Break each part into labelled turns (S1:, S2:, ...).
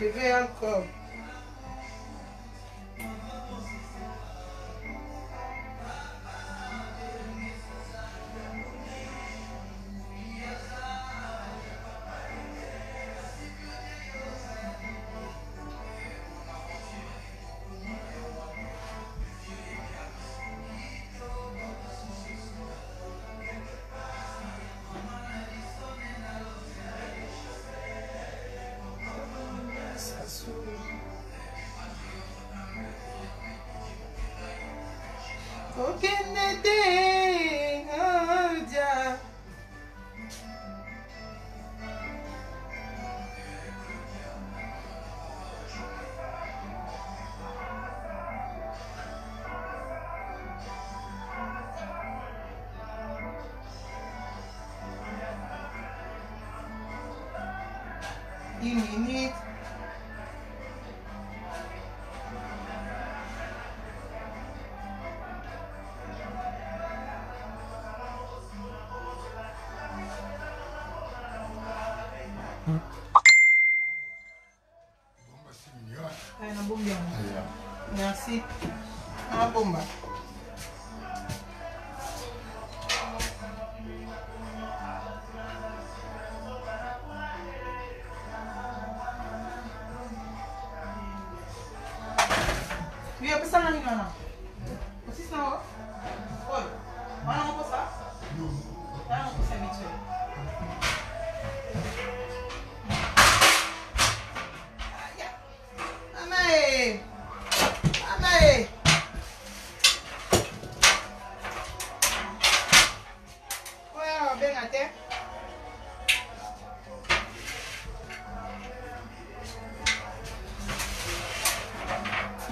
S1: Je vais encore. Kokende te oja Une minute. Merci. Nabomba. Oui, opesa nani wana? Osisi na oyo? Wana mokosa? Wana mokosa mituel. Mama e! Mama e! Oyo babenga te.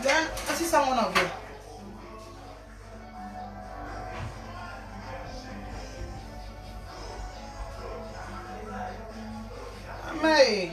S1: Dan, asisa ngo na bien. Mama e!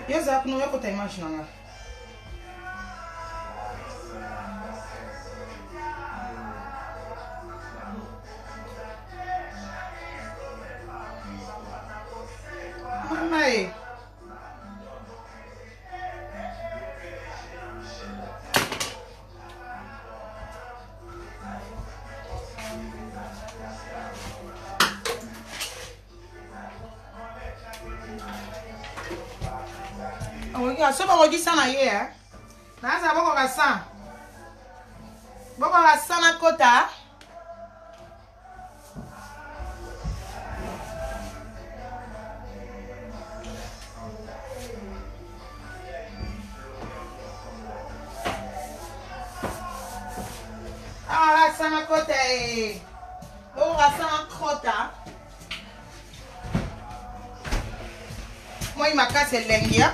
S1: Yo zala kuna oyokota image na nga. Mama e. Soki bakokisa na ye eh? Naza bokoka 100 bokoka 100 nakota awa 100 nakota e bokoka 100 nakota moi makasi elengi ya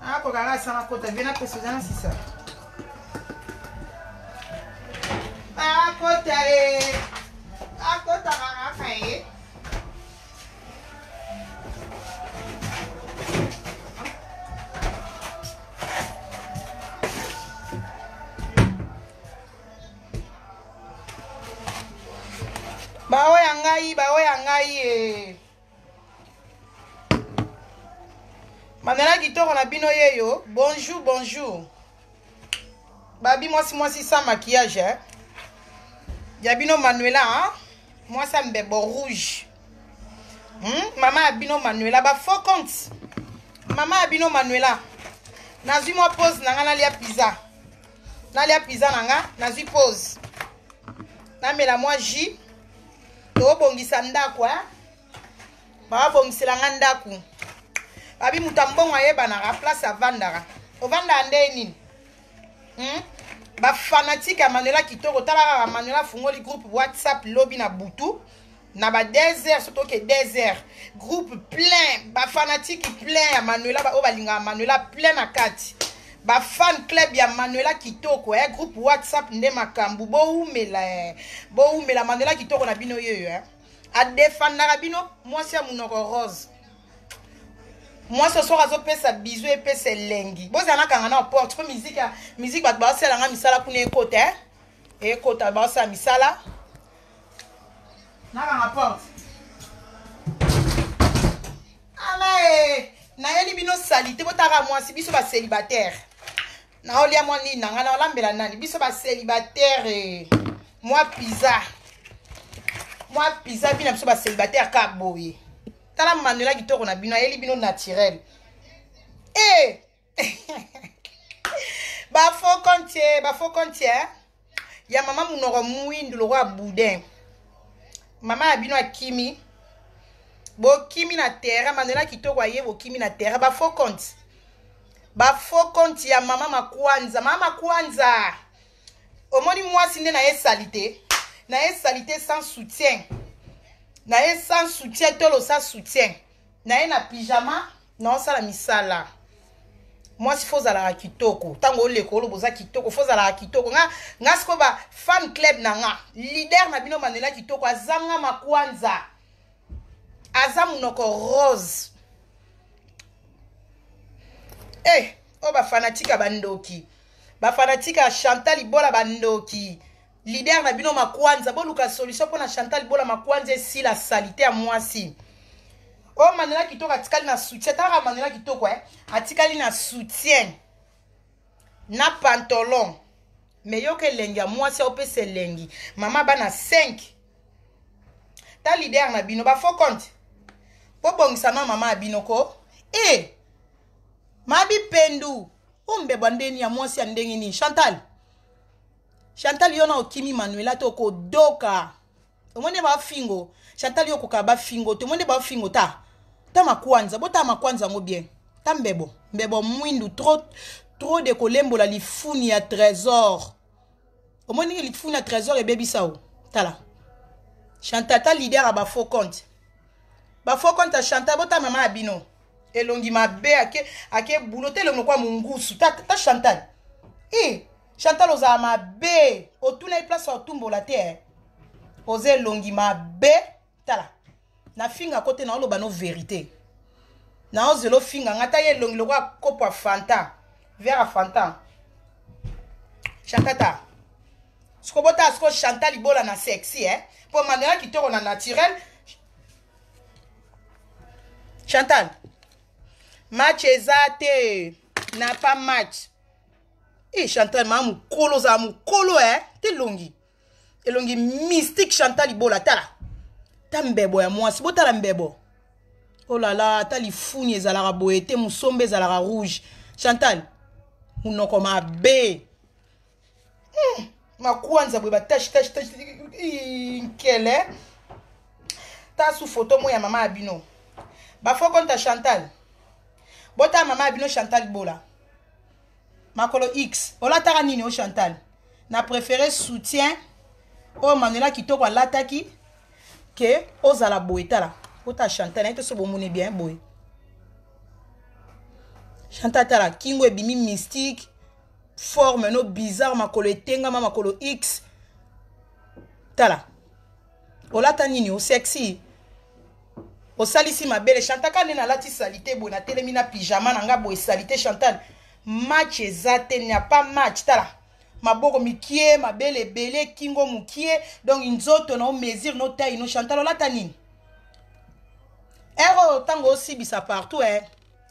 S1: akoka kaka sanga kota vie napesa oza na sisa akota e akotaka kaka ye baoyo ya ngai baoyo ya ngai e Manuela kitoko na bino yeyo. Bonjour, bonjour. Babi mwasi mwasi sans maquillage hein. Ya bino Manuela hein. Mwasi ya mbebo rouge. Hmm? Mama ya bino Manuela ba faux compte. Mama ya bino Manuela. Nazwi mwa pause na nga nalia pizza. Nalia pizza na nga, nazwi pause. Namela mwa jus. Tobongisa ndako hein. Babongisela nga ndako. Babi moto ya mbongo ayebanaka place avandaka. Ovandaka nde nini? Hmm? Ba fanatique ya Manuela kitoko tala kaka Manuela afungoli groupe WhatsApp lobi na butu. Na ba 2 heures, surtout que 2 heures. Groupe plein, ba fanatique plein ya Manuela, ba oyo balingaka Manuela plein na kati. Ba fan club ya Manuela Kitoko, eh, groupe WhatsApp nde makambu bowumela eh. Bowumela Manuela Kitoko na bino yeyo eh. Adefandaka bino mwasi ya munoko rose. Mwasi soki azopesa bizu epesa elengi. Bozala nakanga na porte po musique musique bato basala nga misala kuna ekota eh. Ekota basala misala. Nakanga porte. Ala eh, nayeli bino salite botaka mwasi biso ba célibataire. Naolia mwa nini na nga naolambela nani biso ba célibataire eh. Mwa pizza. Mwa pizza bina biso ba célibataire ka boye. Tala Manuela kitoko na bino ayeli bino naturel. Eh! Ba faux compte, ba faux compte eh? Ya mama munoko mwindu lokola boudin. Mama ya bino akimi. Bokimi na terrain, Manuela kitoko aye bokimi na terrain ba faux compte. Ba faux compte ya mama Makwanza, mama Makwanza. Omoni mwasi nde na ye salite. Na ye salite sans soutien. Na ye sans soutien tolo sans soutien. Na ye na pyjama na osala misala. Mwasi fo ozalaka kitoko. Tango oleko oloba oza kitoko, fo ozalaka kitoko. Nga nga siko ba fan club na nga. Leader na bino Manuela kitoko azanga makwanza. Aza munoko rose. Eh, oyo ba fanatique ya bandoki. Ba fanatique ya Chantal Ibola bandoki. Leader na bino makwanza, boluka solution pona Chantal Ibola makwanza esila salite ya mwasi. Oyo Manuela kitoko atikali na soutien, tala Manuela kitoko eh, atikali na soutien na pantalon. Mais yoka elengi ya mwasi opesa elengi. Mama bana 5. Ta leader na bino ba faux compte. Bobongisa na mama ya bino ko. Eh! Mabi pendu. Ombebwa ndeni ya mwasi ya ndenge nini? Chantal. Chantal yo na okimi Manuela to kodoka. Omoni ba fingo. Chantal yo koka ba fingo te. Omoni ba fingo ta. Ta makwanza, bota makwanza ngo bien. Ta mbebo, mbebo mwindu trop trop de kolembola lifuni ya trésor. Omoni lifuni ya trésor ebebisa o. Tala. Chantal ta leader ya ba faux compte. Ba faux compte ya Chantal bota mama ya bino. Elongi mabe ake ake boulot te elongi kwa mungusu. Ta ta Chantal. Eh Chantal ozala mabe. Otuna ye place otumbola te eh. Oza elongi mabe. Tala. Na finga kote na oloba no vérité. Na ozelo finga nga ta ye elongi lokola kopo ya Fanta. Verre ya Fanta. Chantal ta. Siko bota siko Chantal ibola na sexy eh. Po Manuela kitoko na naturel. Chantal. Match eza te. Na pas match. Eh Chantal ma mukolo za mukolo eh. Te longi. Elongi mystique Chantal ibola tala. Ta mbebo ya mwasi botala mbebo. Oh là là, ta lifuni ezalaka boye te musombe ezalaka rouge. Chantal munoko mabe. Makwanza boye ba tache tache tache nkele. Ta su photo mo ya mama ya bino. Ba faux compte Chantal. Bota mama ya bino Chantal Bola. Makolo X. Olataka nini o Chantal? Na préféré soutien oyo Manuela kitoko alataki ke ozala boye tala. Ota Chantal na so bomoni bien boye. Chantal tala kingo ebimi mystique, forme no bizarre makolo etengama makolo X. Tala. Olata nini o sexy? Osalisi mabele Chantal ka nde nalati salite boye natelemi na pyjama na nga boye salite Chantal. Match eza te, n'y a pas match tala. Maboko mikie, mabele ebele, kingo mukie, donc nzoto na mesure no taille no Chantal olata nini? Ero tango osibisa partout eh.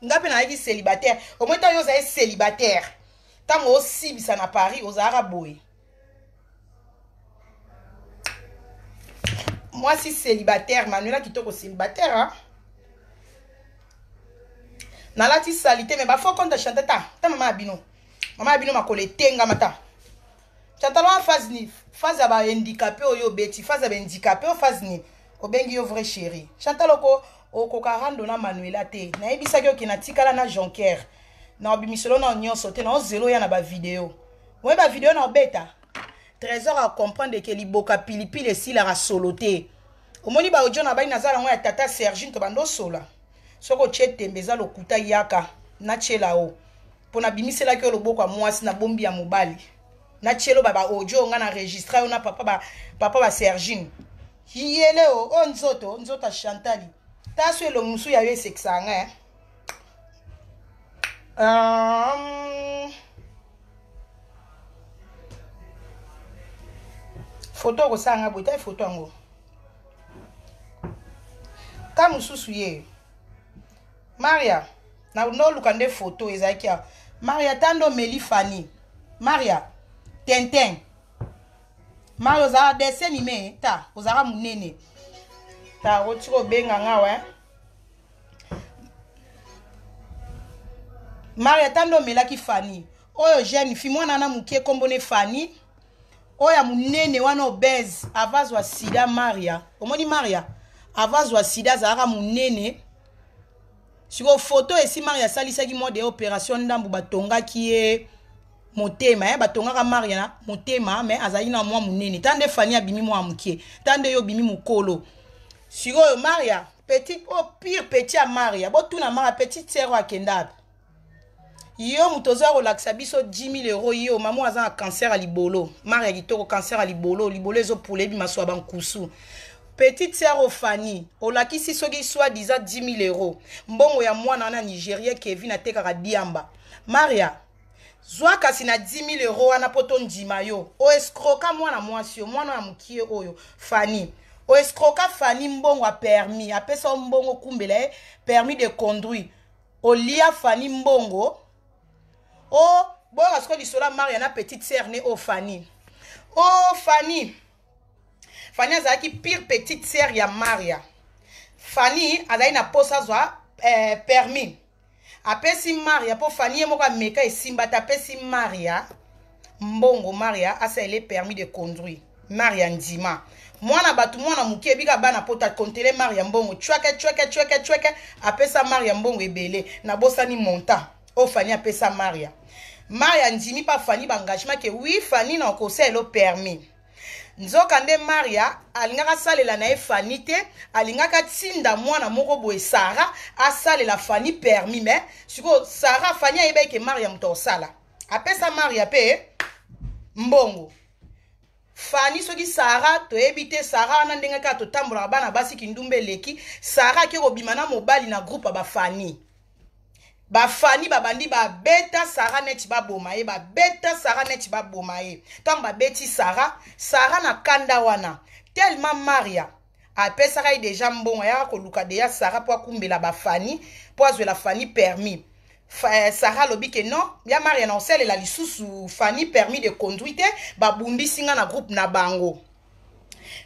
S1: Nga pe nayaki célibataire. Au moins tango ozali célibataire. Tango osibisa na Paris ozalaka boye. Mwasi célibataire, Manuela kitoko célibataire hein. Nalati salite mais ba faux compte Chantal ta, ta mama ya bino. Mama ya bino makolo etengama ta. Chantal wana phase ni phase ya ba handicapé oyo obeti, phase ya ba handicapé oyo phase ni obengi yo vrai chéri. Chantal oko okoka rando na Manuela te. Nayebisaki oke natikala na Jonker. Na obimiselo na nyonso te, na ozelo ya na ba video. Oye ba video na obeta. Trésor a comprendre que liboka pilipili esilaka solo te. Omoni ba audio na bai naza nango ya tata Sergine to bando sola. Soki otie tembe eza lokuta yaka natiela o. Mpo nabimiselaki yo loboko ya mwasi na bombi ya mobali. Natielo ba ba audio nga na registra yo na papa ba papa ba Sergine. Yele o o nzoto nzoto ya Chantali. Taso elongi mosusu ya yo esekisaka nga eh. Foto okosala nga boye, tai foto yango. Ka mosusu ye. Maria, na noluka nde foto ezalaki awa. Maria tando omeli Fanny. Maria, Tintin. Maria ozalaka dessin anime ta, ozalaka munene. Ta otiki obenga nga wa. Maria tando omelaki Fanny. Oyo jeune fille mwana na mukie kombo ne Fanny. Oyo ya munene wana obèse avazwa sida Maria. Omoni Maria avazwa sida azalaka munene. Sikoyo foto esi Maria asalisaki mwa de operation ndambu batongaki ye motema eh, batongaka Maria na motema mais azalaki na mwa munene. Tande Fanny abimi mwa mukie, tande yo obimi mukolo. Sikoyo Maria petit oh, pire petit ya Maria, botuna Maria petite sœur oyo akenda wapi? Yo moto oza kolakisa biso 10 000 euros yo mama aza na cancer ya libolo. Maria kitoko cancer ya libolo, libolo ezopula ebima swa bankusu. Petite sœur Ofani, olakisi soki soit disant 10 000 euros. Mbongo ya mwana wana Nigeria Kevin atekaka diamba. Maria, zwa kasi na 10 000 euros wana po tondima yo. O escroka mwana mwasi yo, mwana ya mokie oyo, Fanny. O escroka Fanny mbongo ya permis, apesa yo mbongo kumbela ye permis de conduire. Olia Fanny mbongo. O bonga siko lisolo ya Maria na petite sœur ne o Fanny. O Fanny. Fanny azalaki pire petite sœur ya Maria. Fanny azali na posa azwa eh, permis. Apesi Maria po Fanny ye moko ameka esimba te apesi Maria mbongo Maria asalele permis de conduire. Maria ndima. Mwana bato mwana moke ebika bana pota kontele Maria mbongo chweke chweke chweke chweke apesa Maria mbongo ebele nabosani montant oyo Fanny apesa Maria. Maria ndimi pa Fanny ba engagement ke oui Fanny na okosalela permis. Nzoka nde Maria alingaka asalela na ye Fanny te, alingaka atinda mwana moko boye Sarah asalela Fanny permis mais sikoyo Sarah Fanny ayebaki ke Maria moto akosala. Apesa Maria pe mbongo. Fanny soki Sarah toyebi te Sarah wana ndenge kaka totambolaka bana basi kindumba eleki Sarah ake kobima na mobali na groupe ya ba Fanny. Ba Fanny babandi babeta Sarah neti baboma ye, babeta Sarah neti baboma ye. Ntango babeti Sarah, Sarah na kanda wana tellement Maria apesaka ye deja mbongo ayaka koluka deja Sarah mpo akumbela ba Fanny mpo azwela Fanny permis. Sarah alobi ke non ya Maria na osalela lisusu Fanny permis de conduite te, babundisi nga na groupe na bango.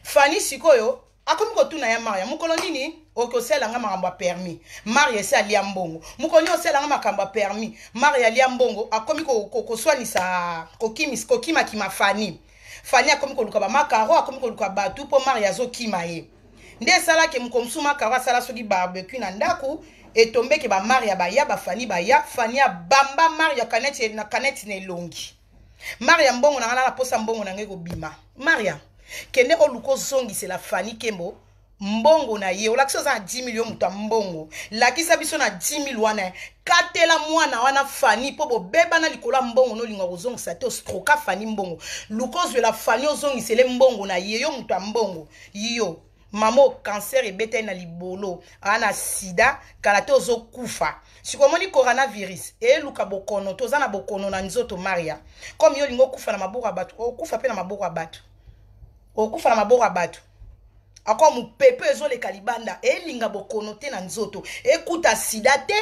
S1: Fanny sikoyo akomi kotuna ya Maria mokolo nini okosalela nga makambo ya permis. Maria esi alia mbongo. Mokolo nini osalela nga makambo ya permis. Maria alia mbongo akomi koswanisa kokimakima Fanny. Fanny akomi koluka ba makaro, akomi koluka batu po Maria azokima ye. Nde esalaki mokolo mosusu makaro asala soki barbecue na ndaku etombeke ba Maria baya ba Fanny baya, Fanny abamba Maria kaneti na kaneti na elongi. Maria mbongo na nga na posa mbongo na nga ekobima. Maria kende oluka ozongisela Fanny Kembo mbongo na ye. Olakisi oza na 10 000 yo moto ya mbongo. Lakisa biso na 10 000 wana. Katela mwana wana Fanny po bobebana likolo ya mbongo nolinga kozongisa te ostroka Fanny mbongo. Luka ozwela Fanny ozongisele mbongo na ye yo moto ya mbongo. Yo mama o cancer ebetaki na libolo ana sida kala te ozokufa. Sikoyo omoni coronavirus eluka bokono toza na bokono na nzoto Maria. Comme yo olingi okufa na maboko ya bato, okufa pe na maboko ya bato. Okufa na maboko ya bato. Ako mopepe ezoleka libanda elinga bokono te na nzoto ekuta sida te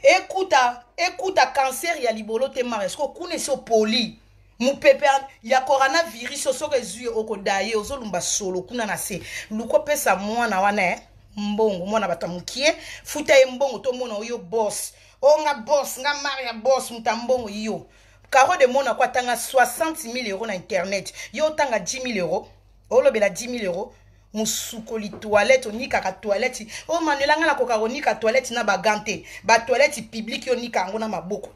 S1: ekuta ekuta cancer ya libolo te Maria. Sikoyo kuna esi opoli mopepe ya coronavirus soki ezwi okodaye ozolumba solo kuna na se. Luka opesa mwana wana mbongo mwana bato ya mokie futa ye mbongo tomona oyo boss o nga boss nga Maria boss moto ya mbongo yo Caro de Monaco atanga 60 000 euros na internet yo otanga 10 000 euros olobela 10 000 euros mosukoli toilette onikaka toilette o Manuela nga nakoka konika toilette na bagan te ba toilette publique yo nika yango na maboko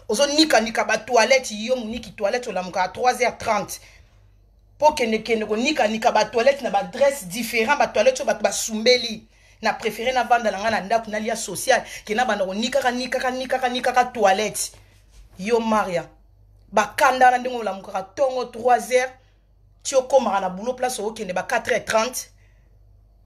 S1: ozonika nika ba toilette yo moniki toilette olamukaka 3h30. Mpo kendekende konikanika batoilette na baadresse différent, batoilette oyo bato basumbeli. Na préféré navanda na ngai na ndako, nalia social, ke nabanda konikaka nikaka nikaka nikaka toilette. Yo Maria, bakanda wana ndenge olamukaka ntongo 3 heures ti okomaka na boulot, place okende ba 4 heures 30,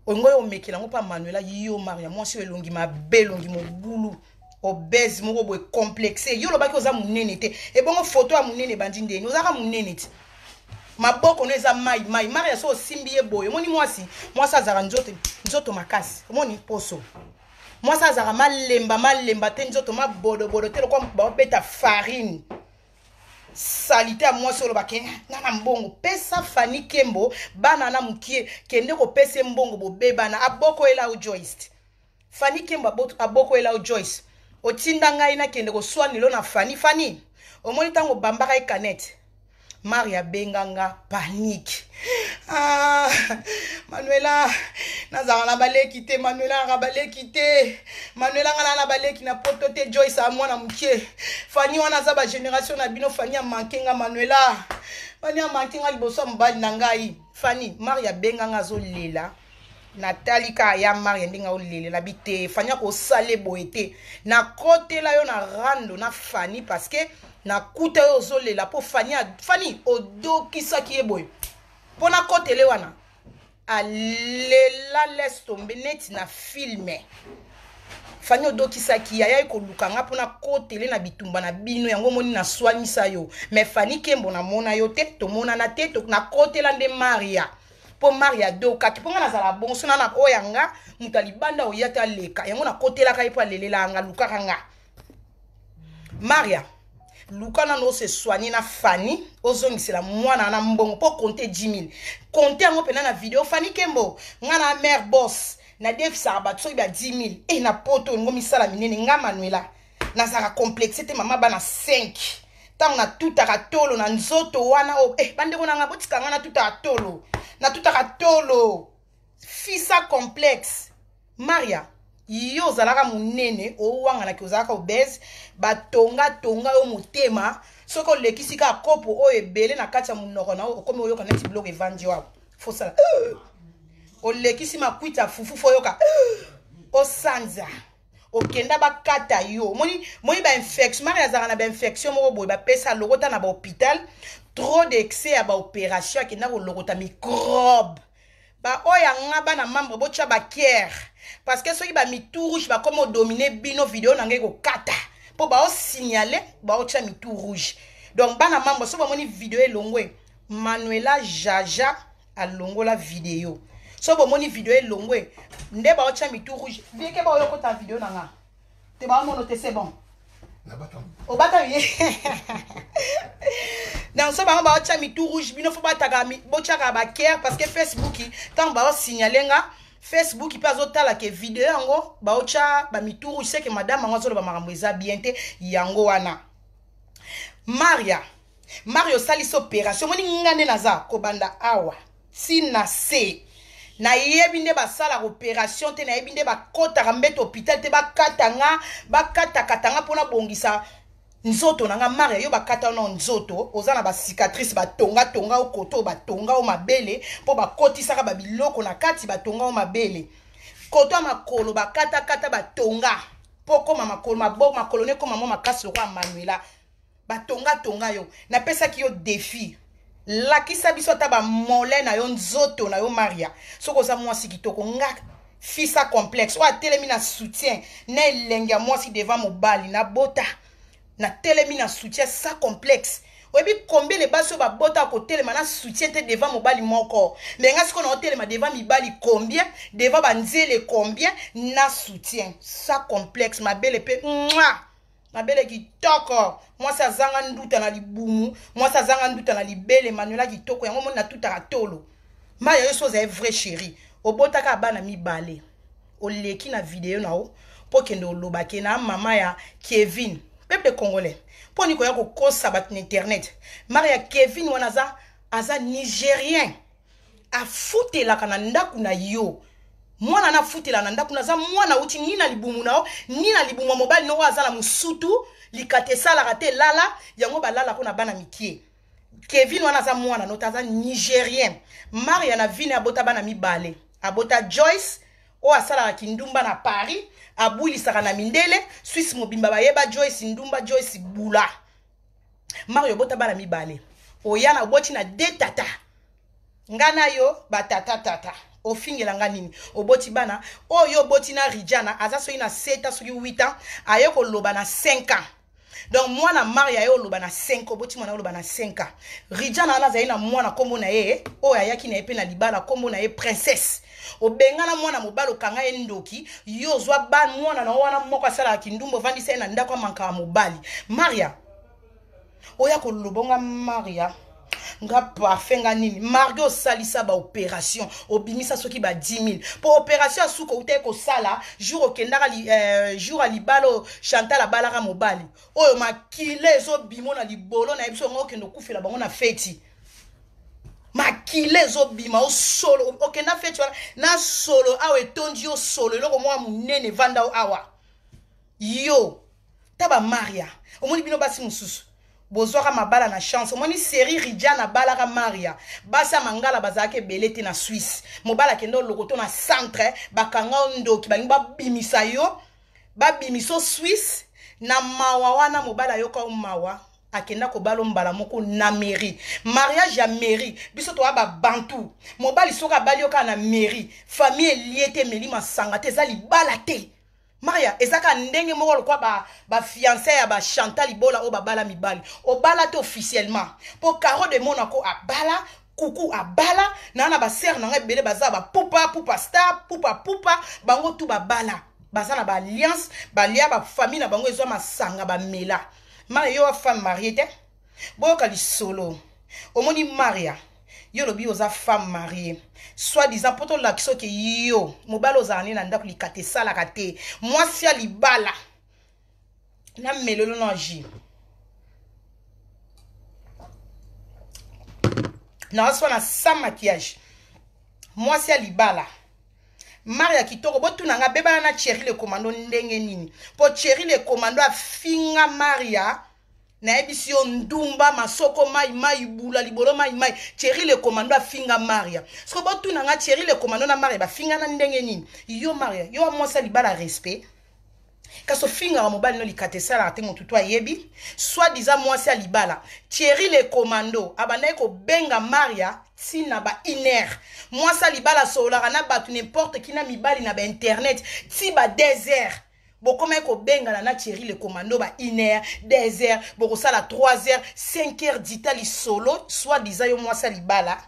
S1: olingo oyo omekela yango mpa Manuela. Yo Maria, mwasi oyo elongi mabe, elongi mobulu, obèse moko boye, complexe. Yo olobaki oza monene te, ebongo foto ya monene ebandi ndeni? Ozalaka monene te, maboko no eza mai mai. Maria, so osimbi ye boye, omoni mwasi, mwasi azalaka nzoto, nzoto makasi, omoni poso. Mwasi azalaka malemba malemba te, nzoto mabodobodo te, lokola baobeta farine. Salite ya mwasi, olobake nga na mbongo. Pesa Fani Kembo bana na mokie, kende kopesa ye mbongo, bobebana, abokoyela yo Joyce. Fani Kembo abokoyela yo Joyce. Otinda ngai nakende koswanelo na Fani. Fani, omoni ntango obambaka ye canette, Maria abenga nga, panique. Ah, Manuela, nazalaka na baleki te. Manuela, naka baleki te. Manuela, nga na na baleki na poto te. Joyce a mwana mokie, Fani wana aza bagénération na bino. Fani amanke nga, Manuela. Fani amanke nga liboso ya mobali na ngai. Fani, Maria abenga nga, azolela. Natali kaka ya Maria ndenge aolelela bi te. Fani akosala boye te. Nakotela yo na rando na Fani parce que nakuta yo ozolela mpo Fani, Fani odokisaki ye boye mpo nakotele wana. Alela, laisse tomber, neti na film. Fani odokisaki ye, ayaki koluka nga mpona kotele na bitumba na bino. Yango omoni naswanisa yo. Mais Fani Kembo, namona yo te, tomonana te. Nakotela nde Maria mpo Maria adokaki, mpo nga nazala bongo. So na oyo ya nga moto alibanda oya te, aleka yango. Nakotelaka ye mpo alelelaka nga, lukaka nga. Maria, luka nano ose soigne na Fani, ozongisela mwana na mbongo mpo compte 10 000, compte yango mpena na video. Fani Kembo, nga na mare boss, nadefisaka bato soki ba 10 000 e na poto, olingo misala minene. Nga Manuela nazalaka complexe te, mama bana 5. Ntango natutaka tolo na nzoto wana oyo, eh, bandeko na nga, botika nga natutaka tolo, natutaka tolo fisa complexe. Maria, yo ozalaka monene, owanganaki ozalaka obèse, batongatonga yo motema. Soki olekisi kaka kopo oyo ebele na kati ya monoko na yo, okomi oyoka neti biloko evandi wapo. Fosala olekisi makwiti ya fufu, fo oyoka osanza. Okenda bakata yo, omoni moni bainfection. Mari azalaka na bainfection moko boye, bapesa lokota na bahôpital, trop d'excès ya baopération, akenda kolokota microbe. Baoyo ya nga bana membre, botya bakiere, parce que soki bamitu rouge bakomi odomine bino, video na ngai ekokata mpo baosignale, baotya mitu rouge. Donc bana membre, so bamoni video elongwe, Manuela Jaja alongola video. So bomoni video elongwe nde baotya mitu rouge vieke, baoyo okota video na nga te, baomono te. C'est bon, obata ye. Donc so bango baotya mitu rouge, bino fo bataka, botyaka bakere, parce que Facebook, ntango baosignale nga, Facebook mpe azotala ke video yango baotya bamitu rouge, seke madame yango azoloba makambo eza bien te. Yango wana Maria, Maria, osalisi opération. Omoni nga nde naza kobanda awa ntina se nayebi nde basalaka opération te, nayebi nde bakɔtaka mbeto hôpital te, bakata nga, bakatakata nga mpona bongisa nzoto na nga. Maria, yo bakata no nzoto, oza na bacicatrice, batongatonga o koto, batonga o mabele mpo bakotisaka babiloko na kati, batonga o mabele, koto ya makolo bakatakata, batonga mpo okóma makolo, maboko, makolo ne ekóma mwa makasi lokola Manuela. Batongatonga yo. Napesaki yo défi, lakisa biso ata bamole na yo, nzoto na yo. Maria, soki oza mwasi kitoko, nga fisa complexe oyo atelemi na soutien na elenge ya mwasi devant mobali nabota, natelemi na soutien sans complexe. Oyebi combien le basi oyo babota kotelema na soutien te devant mobali moko? Me nga sikoyo na otelema devant mibali combien, devant banzele combien, na soutien sans complexe, mabele mpe mwa mabele kitoko. Mwasi azanga nduta na libumu, mwasi azanga nduta na libele. Manuela kitoko, yango moni natutaka tolo. Maya, yo so ozali vrai chéri, obotaka bana mibale, oleki na video na yo mpo okende olobake na mama ya Kevin. Peuple congolais, mpo nini koya kokosa bato na internet? Maria, Kevin wana aza nigérien, afutelaka na ndako na yo. Mwana na afutela na ndako, naza mwana auti ni na libumu na yo ni na libumu ya mobali noko. Aza na mosutu, likata esalaka te, lala yango balalako na bana mikie. Kevin wana aza mwana no te, aza nigérien. Maria na vine abota bana mibale, abota Joyce oyo asalaka kindumba na Paris, abwilisaka na mindele Suisse mobimba bayeba Joyce ndumba, Joyce bula. Mario obota bana mibale, oya na oboti na de tata nga na yo batata tata ofingela nga nini? Oboti bana oyo oboti na Rijana aza soki na 7 ans soki 8 ans, aye koloba na 5 ans. Donc mwana Maria aye oloba na 5, oboti mwana oloba na 5 ans. Rijana wana azali na mwana nkombo na ye oyo ayaki na ye mpe na libala, nkombo na ye Princesse. Obengana mwana mobali, okanga ye ndoki. Yo ozwa ba mwana na wana moko asalaka kindumba, ovandisa ye na ndako, amankaka mobali. Maria oya koloba nga Maria nga parfait nga nini. Marge osalisa baopération, obimisa soki ba 10 000 mpo opération ya suka outaki kosala jour okendaka jour ya libala oyo Chantal abalaka mobali oyo, makila ezobima na libolo na ye. Biso yango okende okufela bango na feti, makila ezobima osolo. Okenda feti wana na solo awa etondi yo solo, eloko mwa monene evanda awa. Yo ta bamaria, omoni bino basi mosusu bozwaka mabala na chance. Omoni série Rijana abalaka Maria, basi ya mangala bazalaka ebele te na Suisse. Mobali akende olokoto na centre, bakanga yo ndoki, balingi babimisa yo, babimisa yo Suisse na mawa wana. Mobali ayoka yo mawa, akenda kobala mbala moko na mairie, mariage ya mairie. Biso toya babantu, mobali soki abali yo kaka na mairie, famille elie te, emeli masanga te, eza libala te. Maria eza kaka ndenge moko lokwa bafiancé ba ya baChantal Ibola oyo babala mibali, obala te officiellement. Mpo Caro de Monaco abala, kuku abala naa na basere na ngai ebele baza bapupa pupa star pupa pupa, bango tu babala, baza na baalliance, balia, bafamille na bango ezwa masanga bamela. Maria, yo wa femme mariée te, boyoka lisolo. Omoni Maria, yo olobi oza femme mariée soit disant mpo tolakisa oke yo mobali ozala nde na ndako, likata esalaka te. Mwasi ya libala na melelo na jus naaswa na sans maquillage. Mwasi ya libala Maria kitoko, botuna nga bebana na Thierry le commando ndenge nini? Mpo Thierry le commando afinga Maria, nayebisi yo, ndumba, masoko mai mai, bula libolo mai mai. Thierry le commando afinga Maria. Soki botuna nga Thierry le commando na Maria bafingana ndenge nini? Yo Maria, yo wa mwasi ya libala, respect, kasi ofingaka mobali no, likata esalaka te, motu to ayebi soit disant mwasi ya libala. Thierry le commando abandaki kobenga Maria ntina ba iner. Mwasi ya libala asololaka na bato n'importe qui, na mibali na bainternet ti ba 2 heures. Bokomaki kobengana na Thierry le commando ba 1 heure, 2 heures, bokosala 3 heures, 5 heures dita lisolo. Soit disant yo mwasi ya libala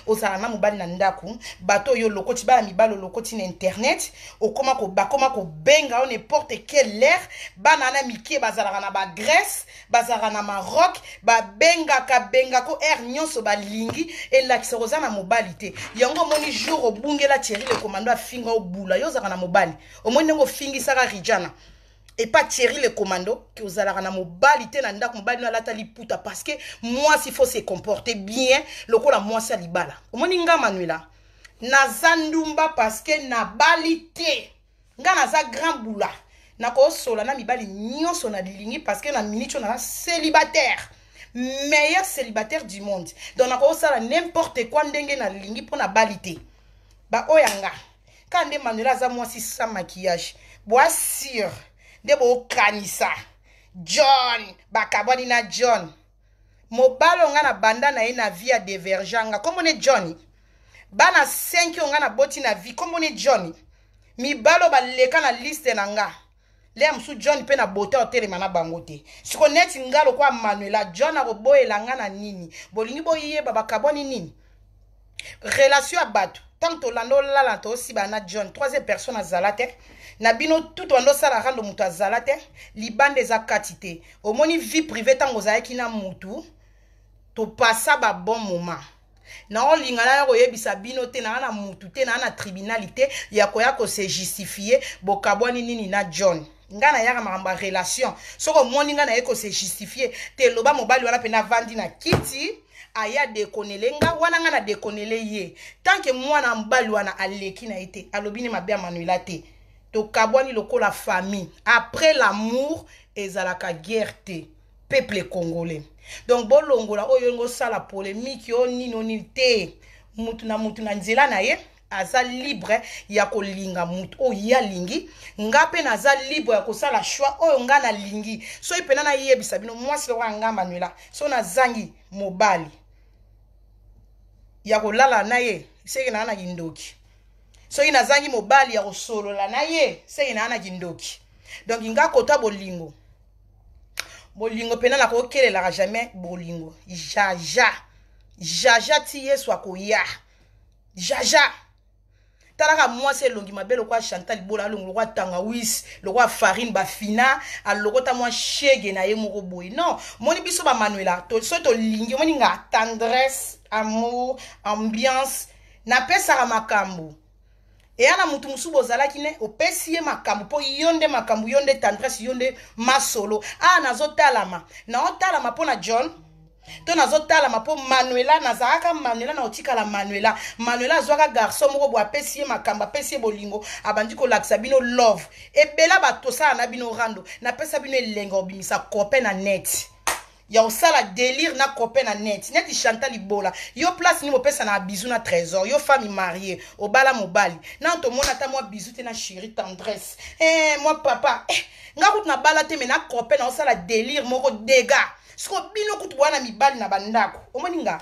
S1: ozala na mobali na ndako, bato oyo olokoti, bana mibali olokoti na internet, okoma bakoma kobenga yo n'importe quelle heure. Bana wana mike bazalaka na bagrèce, bazalaka na Maroc, babengaka bengako heure nyonso balingi. Elakisa koza na mobali te. Yango omoni jour obungela Thierry le commando afinga obula, yo ozalaka na mobali. Omoni ndenge ofingisaka Rijana epa Thierry le commando ke ozalaka na mobali te na ndako, mobali no alata liputa, parce que mwasi faut se comporter bien lokola mwasi ya libala. Omoni nga Manuela naza ndumba parce que nabali te. Nga naza grand bula, nakosola na mibali nyonso nalingi, parce que na minute oyo naza célibataire, meilleur célibataire du monde. Donc nakosala n'importe quoi ndenge nalingi mpo nabali te. Baoyo ya nga kaka nde Manuela aza mwasi sans maquillage, boasure nde bokanisa John bakabwani na John. Mobali oyo nga na banda na ye na vie ya devergent nga, kombo ne John. Bana 5 oyo nga naboti na vie, kombo ne John. Mibali oyo baleka na liste na nga leya mosusu, John mpe na bota otelema na bango te. Siko neti nga lokwa Manuela, John akoboyela nga na nini? Bolingi boyeba bakabwani nini? Relation ya bato, ntango tolanda olala tosiba na John, troisième personne azala te na bino tout wanda osala rando, moto azala te, libanda eza kati te. Omoni vie privée, ntango ozalaki na mutu, topasa babon moment. Naolinga naya koyebisa bino te, naa na mutu te, naa na tribunal te ya koya kose justifier bokabwani nini na John. Ngai nayaka makambo ya relation, soki omoni ngai naye kose justifier te, loba mobali wana mpena avandi na kiti aya dekonele nga wana, nga na dekonele ye. Tant que mwana mobali wana aleki na ye te, alobi ne mabe ya Manuela te, tokabwani lokola famille. Après l'amour ezalaka guerre te. Peuple congolais. Donc bolongola oyo ngo sala polémique yo nini nini te. Mutu na mutu na nzela na ye aza libre ya kolinga mutu oyo ye alingi. Nga pe naza libre ya kosala choix oyo nga nalingi. Soki pena nayebisa bino mwasi lokola nga Manuela, so nazangi mobali ya kolala na ye, seke na na kindoki. Soki nazangi mobali ya kosolola na ye, seke na na kindoki. Donc nga kota bolingo. Bolingo pena nakokelelaka jamais bolingo. Jaja. Jaja ti Yesu akoya. Jaja. Talaka mwasi elongi mabe lokola Chantal Bola, alongi lokola tangawisi, lokola farine bafina, alokota mwa shege na ye moko boye. Non, moni biso ba Manuela, to so tolingi, moni nga tendresse, amour, ambiance, napesaka makambo. Eya na mutu mosusu bozalaki ne opesi ye makambo po yo nde makambo, yo nde tendresse, yo nde masolo. Ah, nazotalama. Naotalama po na John. To nazotalama po Manuela, nazalaka Manuela na otikala Manuela. Manuela azwaka garçon moko bo apesi ye makambo, apesi ye bolingo, abandi kolakisa bino love. Ebela bato tosala na bino rando, napesa bino elenga obimisa copain na net. Ya osala délire na copain na net. Neti Chantal Ibola, yo place ni bopesa na bisou na trésor, yo femme mariée, obala mobali. Na to mona ta moi bisou te na chérie tendresse. Eh moi papa, eh nga kutu na bala te mais na copain na osala délire moko dégâts. Siko bino kutu bwana mibali na bandako. Omoni nga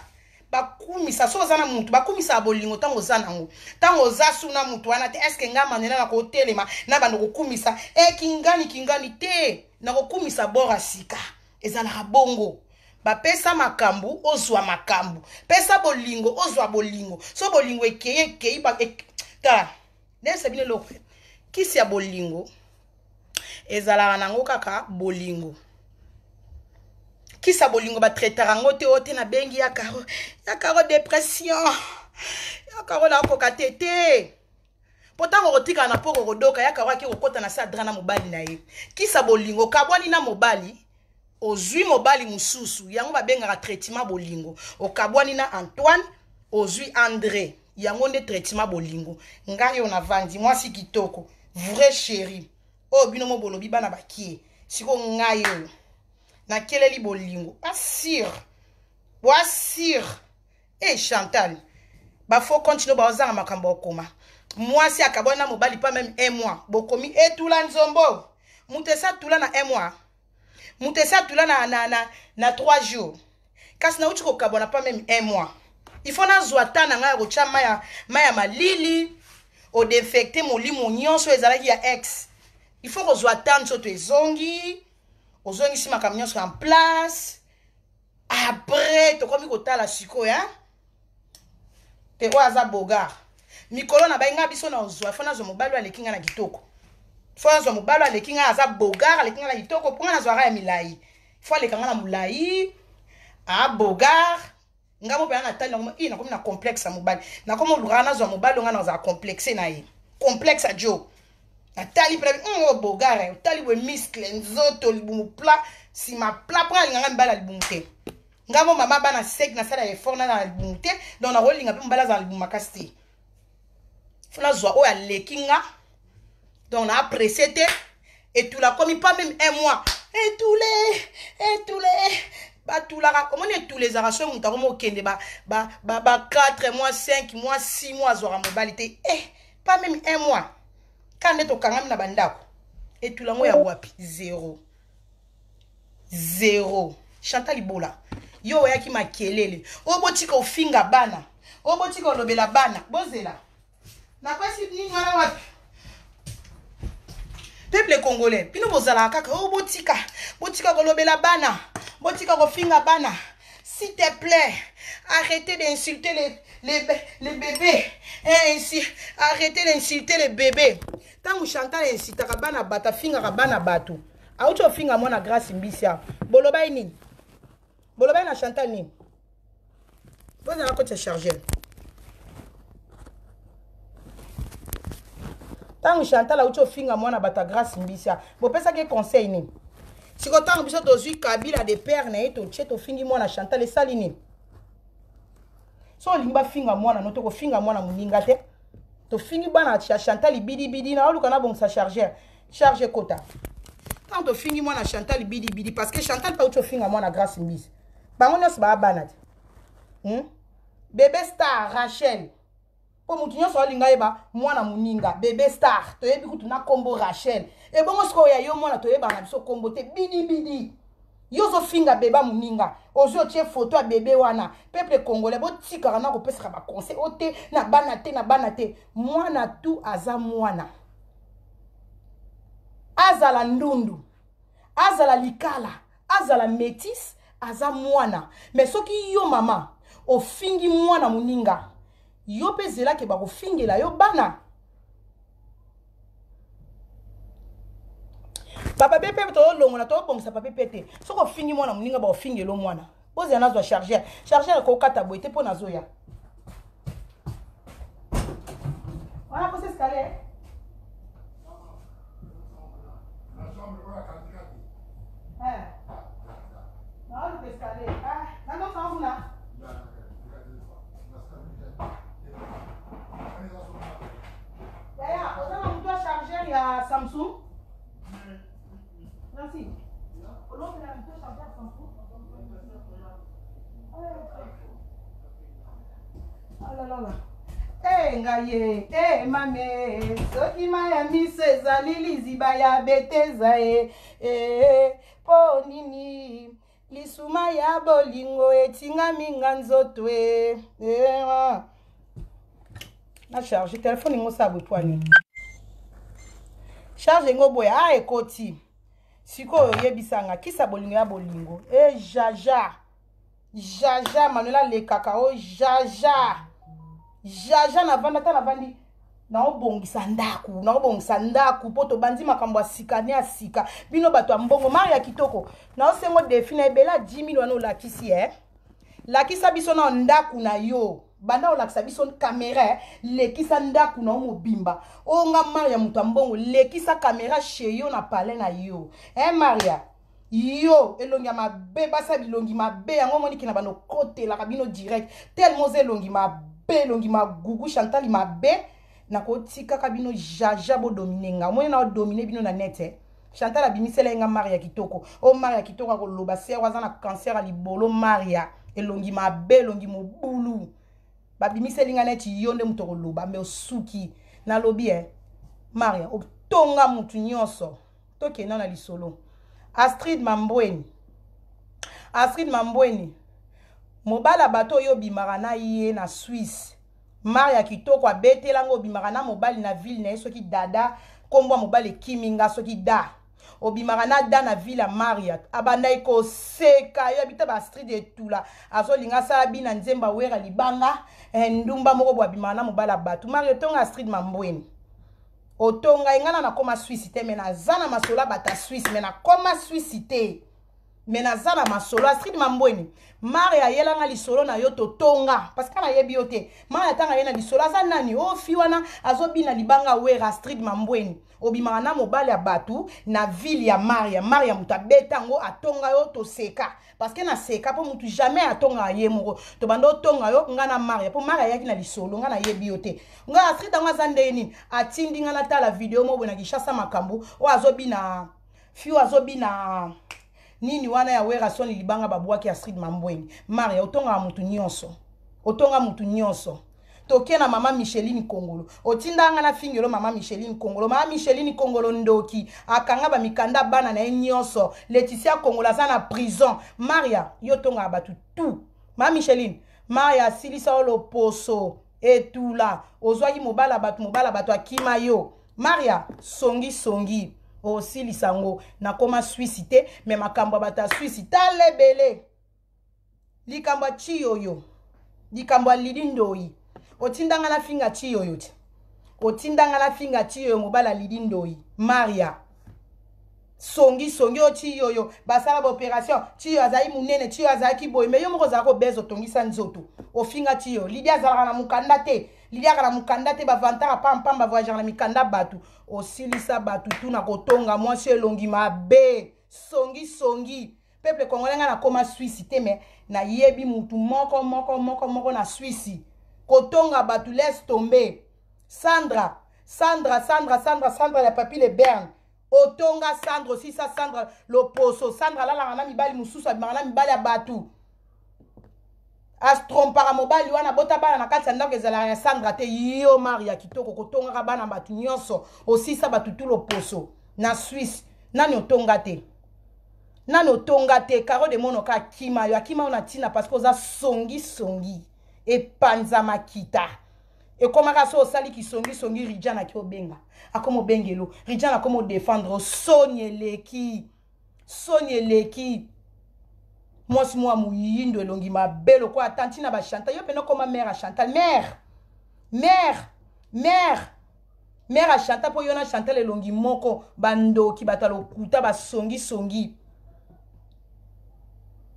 S1: bakumisa so oza na mutu, bakumisa bolingo tango oza nango. Tango oza su na mutu wana te, est-ce que nga Manuela na kotelema na bando kokumisa? Eh kingani kingani te, na kokumisa bora sika. Ezalaka bongo. Bapesa makambo, ozwa makambo. Pesa bolingo, ozwa bolingo. So bolingo ekei, ekei, ba, ek, tala. Nde sabine eloko. Kisi ya bolingo ezalaka nango kaka bolingo. Kisa bolingo ba traitaka yango te, oyo te nabengi ya karo, ya karo dépression. Ya karo na koka te te. Po tango kotikala na poko kodoka, ya karo ake kokota na sa drap na mobali na ye. Kisa bolingo, kabwani na mobali, ozwi mobali mosusu, yango babengaka traitement bolingo. Okabwani na Antoine, ozwi André, yango nde traitement bolingo. Ngai oyo navandi, mwasi kitoko, vrai chéri. Oyo bino mo bolobi bana bakie. Siko ngai oyo nakeleli bolingo. Asir. Wasir. Eh Chantal, ba faux compte no ba ozanga makambo okoma. Mwasi akabwana na mobali pas même un mois. Bokomi etula nzombo. Mutu esa tula na un mois. Mutu esa tula na na na na 3 jours. Kasi na uti kokabwana pas même un mois. Il faut nazwa temps na ngai ya kotia maya maya malili, o déinfecter molimo nyonso ezalaki ya ex. Il faut kozwa temps nzoto ezongi, ozongisi makambo nyonso en place. Après tokomi kotala sikoyo, hein? Te oyo aza bogar. Mikolo na bainga biso na ozwa, faut nazwa mobali oyo aleki nga na kitoko. Faut nazwa mobali oyo aleki nga, aza bogar, aleki nga na kitoko, mpo nga nazwaka ya milai. Faut aleka nga na molai, a bogar. Nga mo pena na tali na komi, nakomi na complexe ya mobali. Nakomi olukaka nazwa mobali oyo nga nazala complexe na ye. Complexe ya Joe. Natali pena, oyo bogar, eh, otali boye muscle, nzoto, libumu plat, sima plat, mpo alinganga mibali ya libumu te. Nga mo mama bana sec nasala effort na na libumu te, donc nakolinga mpe mobali azala libumu makasi te. Faut nazwa oyo aleki nga, donc na apprécier te. Etula komi pas même un mois. Etule, etule. Batulaka, omoni etula ezalaka soki moto akomi okende ba, ba, ba, ba 4 mois, 5 mois, 6 mois azwaka mobali te. Eh, pas même un mois. Ka nde tokangami na bandako. Etula ngo ya wapi? 0. 0. Chantal Ibola, yo oyaki makelele. Oyo botika ofinga bana. Oyo botika olobela bana. Bozela. Napesi nini wana wapi? Peuple congolais, bino bozalaka kaka, oh, botika, botika kolobela bana, botika kofinga bana. S'il te plaît, arrêtez d'insulter les bébés. Eh, ainsi, arrêtez d'insulter les bébés. Tango Chantal incitaka bana bato, afingaka bana bato. Auti ofinga mwana Grâce Mbisia. Boloba nini? Boloba na Chantal nini? Bozala koti ya chargeur. Tango Chantal auti ofinga mwana bato ya Grâce Mbisia, bopesaki conseil nini? Siko tango biso tozwi Kabila de père na ye totie tofingi mwana Chantal esali nini? So olingi bafinga mwana no tokofinga mwana moninga te. Tofingi bana ya Chantal bidi bidi na oluka na bongisa chargeur. Charge ekota. Ntango tofingi mwana Chantal bidibidi, parce que Chantal mpe auti ofinga mwana Grâce Mbisi, bango nyonso baa bana te, Bebe Star Rachel, mpo motu nyonso alinga yeba mwana moninga Bebe Star, toyebi kutu na nkombo Rachel. Ebongo sikoyo ya yo mwana toyebaka na biso nkombo te. Bidibidi, yo ozofinga beba moninga, ozwi otie foto ya bebe wana. Peuple congolais, botikaka na kopesaka baconseil o te na bana te, na bana te. Mwana tu aza mwana, azala ndundu, azala likala, azala métis, aza mwana. Mais soki yo mama ofingi mwana moninga, yo mpe zelake bakofingela yo bana. Bapapier mpe tolongola, tobongisa papier mpe te. Soki ofingi mwana moninga, baofingela mwana. Bozela nazwa chargeur. Chargeur ekokata boye te mpo nazoya wana posa escalier. Naoluka escalier nandosanga kuna. Yaya, oza na moto ya chargeur ya Samsung? Merci. Olobela moto ya chargeur Samsung. Alalala. E ngai ye, e mame, soki mai ya miso ezali liziba ya beteza e, e mpo nini lisuma ya bolingo etingami nga nzoto e, e na charge telefone ngo sa boye pwani charge ngo boye a ekoti sikoyo. Oyebisanga kisa bolingo ya bolingo e jaja jaja. Manuel alekaka o jaja jaja. Navanda ata navandi, naobongisa ndako, naobongisa ndako mpo tobandi makambo ya sika ne ya sika. Bino bato ya mbongo, mari ya kitoko, naosengo defi na ebele ya 10 000 wana olakisi e. Lakisa biso na ndako na yo, banda olakisa biso kamera eh. Lekisa ndako na yo mobimba. Oyo nga Maria, moto ya mbongo, lekisa kamera chez yo na palais na yo eh, Maria. Yo elongi ya mabe, basi bilongi mabe yango omoniki na bando kotelaka bino direct tellement oza elongi mabe, elongi magugu. Chantal mabe, nakotikaka bino jaja bodomine nga. Omoni na odomine bino na net eh. Chantal abimisela ye nga Maria kitoko. O Maria kitoko akoloba sero aza na cancer ya libolo. Maria elongi mabe, elongi mobulu, babimiseli nga neti yo nde moto akoloba me osuki. Nalobi e Maria otonga mutu nyonso. Tokenda na lisolo. Astrid Mambweni, Astrid Mambweni, mobala bato oyo obimaka na ye na Swisse. Maria kitoko abetelanga obimaka na mobali na ville na ye, soki dada, nkombo ya mobali ekimi nga, soki da obimaka na da na ville ya Maria. Abandaki koseka yo abita ba Astrid etula azolinga asala bina nzembo awera libanga eh, ndumba moko bo abimaka na mobali ya bato. Maria otonga Astrid Mambweni, otonga ye. Ngai na nakoma Swisse te, me naza na masolo ya bato ya Swisse, me nakoma Swisse te, me naza na masolo. Astrid Mambweni, Mare ayelanga lisolo na yo, totonga parce que nayebi yo te. Mare atanga ye na lisolo, aza nani o fi wana azobina libanga wera. Astrid Mambweni, obimaka na mobali ya bato na ville ya Maria. Maria moto abeta yango, atonga yo, toseka parce que naseka mpo motu jamais atongaka ye moko. Tobanda otonga yo nga na Maria mpo Maria ayaki na lisolo, nga nayebi yo te. Nga Astrid yango aza ndenge nini? Atindi nga natala video moko boye na Kinshasa, makambo oyo azobina fi oyo azobina nini wana ya wera soni libanga babwaki. Astrid Mambweni, Maria otongaka motu nyonso, otonga motu nyonso. Toke na mama Micheline Kongolo. Otindaka nga na fingelo mama Micheline Kongolo. Mama Micheline Kongolo ndoki, akanga bamikanda bana na ye nyonso. Leticia Kongolo aza na prison. Maria, yo tongaka bato tout. Mama Micheline, Maria asilisa yo loposo etula. Ozwaki mobala bato, mobala bato akima yo. Maria songi songi, osilisa yango. Nakoma Swisse te, me makambo ya bato ya Swisse tala ebele. Likambo ya Chiyoyo, likambo ya Lidi Ndoi, otindanga na finga Chiyoyo te, otindanga na finga Chiyoyo, mobali ya Lidi Ndoi. Maria songi songi, oyo Chiyoyo basala baopération, Chiyo azalaki monene, Chiyo azalaki boye, me yo moko ozalaka obese, otongisa nzoto, ofinga Chiyo. Lidi azalaka na mokanda te, Lidi azalaka na mokanda te, bavantaka pampamba, voyagaka na mikanda bato. Osilisa bato tuna kotonga mwasi elongi mabe, songi songi. Peuple congolais, ngai nakoma Swisse te, me nayebi mutu moko moko moko moko na Swisse. Kotonga bato, laisse tomber. Sandra, Sandra, Sandra, Sandra, Sandra ya Papi le Berne. Otonga Sandra, osisa Sandra loposo. Sandra alalaka na mibali mosusu, abimaka na mibali ya bato, astrompaka mobali wana, bota bana na kati ya ndako ezalaka ya Sandra te. Yo Maria kitoko, kotongaka bana bato nyonso, osisa bato tu loposo na Suisse. Nani otonga te? Nani otonga te? Caro de Monoka akima yo, akima yo na ntina parce que oza songisongi, epanza makita ekomaka so osali kisongisongi. Ridjan aki obenga, akoma obengelo Ridjan, akoma odefendre. Soni eleki, soni eleki. Mwasi mwa moyindo, elongi mabe lokola tanti na bachantal. Yo mpena okoma mare ya Chantal, mare, mare, mare, mare ya Chantal, mpo yo na Chantal elongi moko. Bandoki, bato ya lokuta, basongisongi.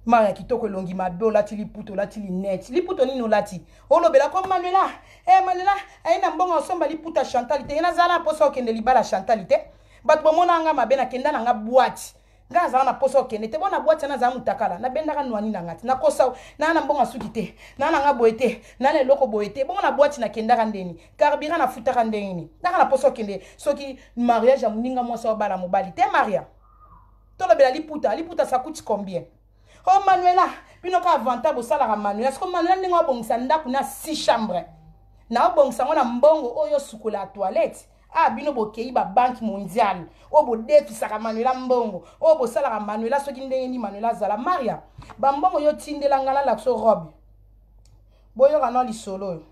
S1: Mare ya kitoko, elongi mabe, olati liputa, olati linete. Liputa nini olati? Olobela ko Manuela, eh, Manuela aye na mbongo osomba liputa Chantal te. Ye nazala na mposa okende libala Chantal te. Bato bomona nga mabe, nakenda na nga bwati. Nga azala na mposa okende te bona bwati wana, azala mutakala, nabendaka nwani na nga te, nakosa naa na mbongo asuki te, naa na nga boye te, naa na eloko boye te. Bongo na bwati nakendaka ndeni? Carburant nafutaka ndenge nini? Naka na mposa okende soki mariage ya moninga mwasi obala mobali te. Maria, tolobela liputa. Liputa, ça coûte combien? Oh Manuela, bino ka avantage bosalaka Manuela. Siko Manuela, ndenge obongisa ndako na six chambre, na obongisa yango na mbongo oyo osukola ya toilette. Ah, bino bokei babanque mondiale oyo bodefisaka Manuela mbongo, oyo bosalaka Manuela soki ndenge nini. Manuela azala Maria, bambongo yo otindela nga, nalakisa robe. Boyoka na lisolo oyo,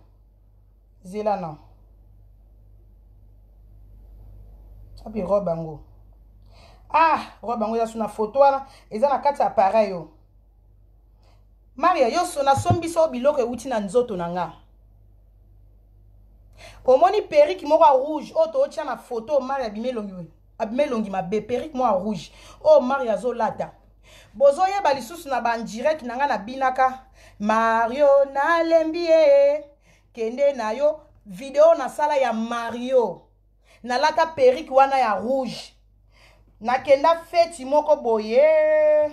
S1: zela na api robe yango. Ah, robe yango eza so na foto wana, eza na kati ya appareil oyo. Maria, yo so nasombi so biloko ewuti na nzoto na nga. Omoni perruque moko ya rouge oyo tootya na foto? Maria abimi elongi, abimi elongi mabe. Perruque moko ya rouge oyo Maria azolata, bozoyeba lisusu na bandirect na ngai nabinaka Mario, nalembi ye, kende na yo. Video nasala ya Mario, nalata perruque wana ya rouge. Nakenda feti moko boye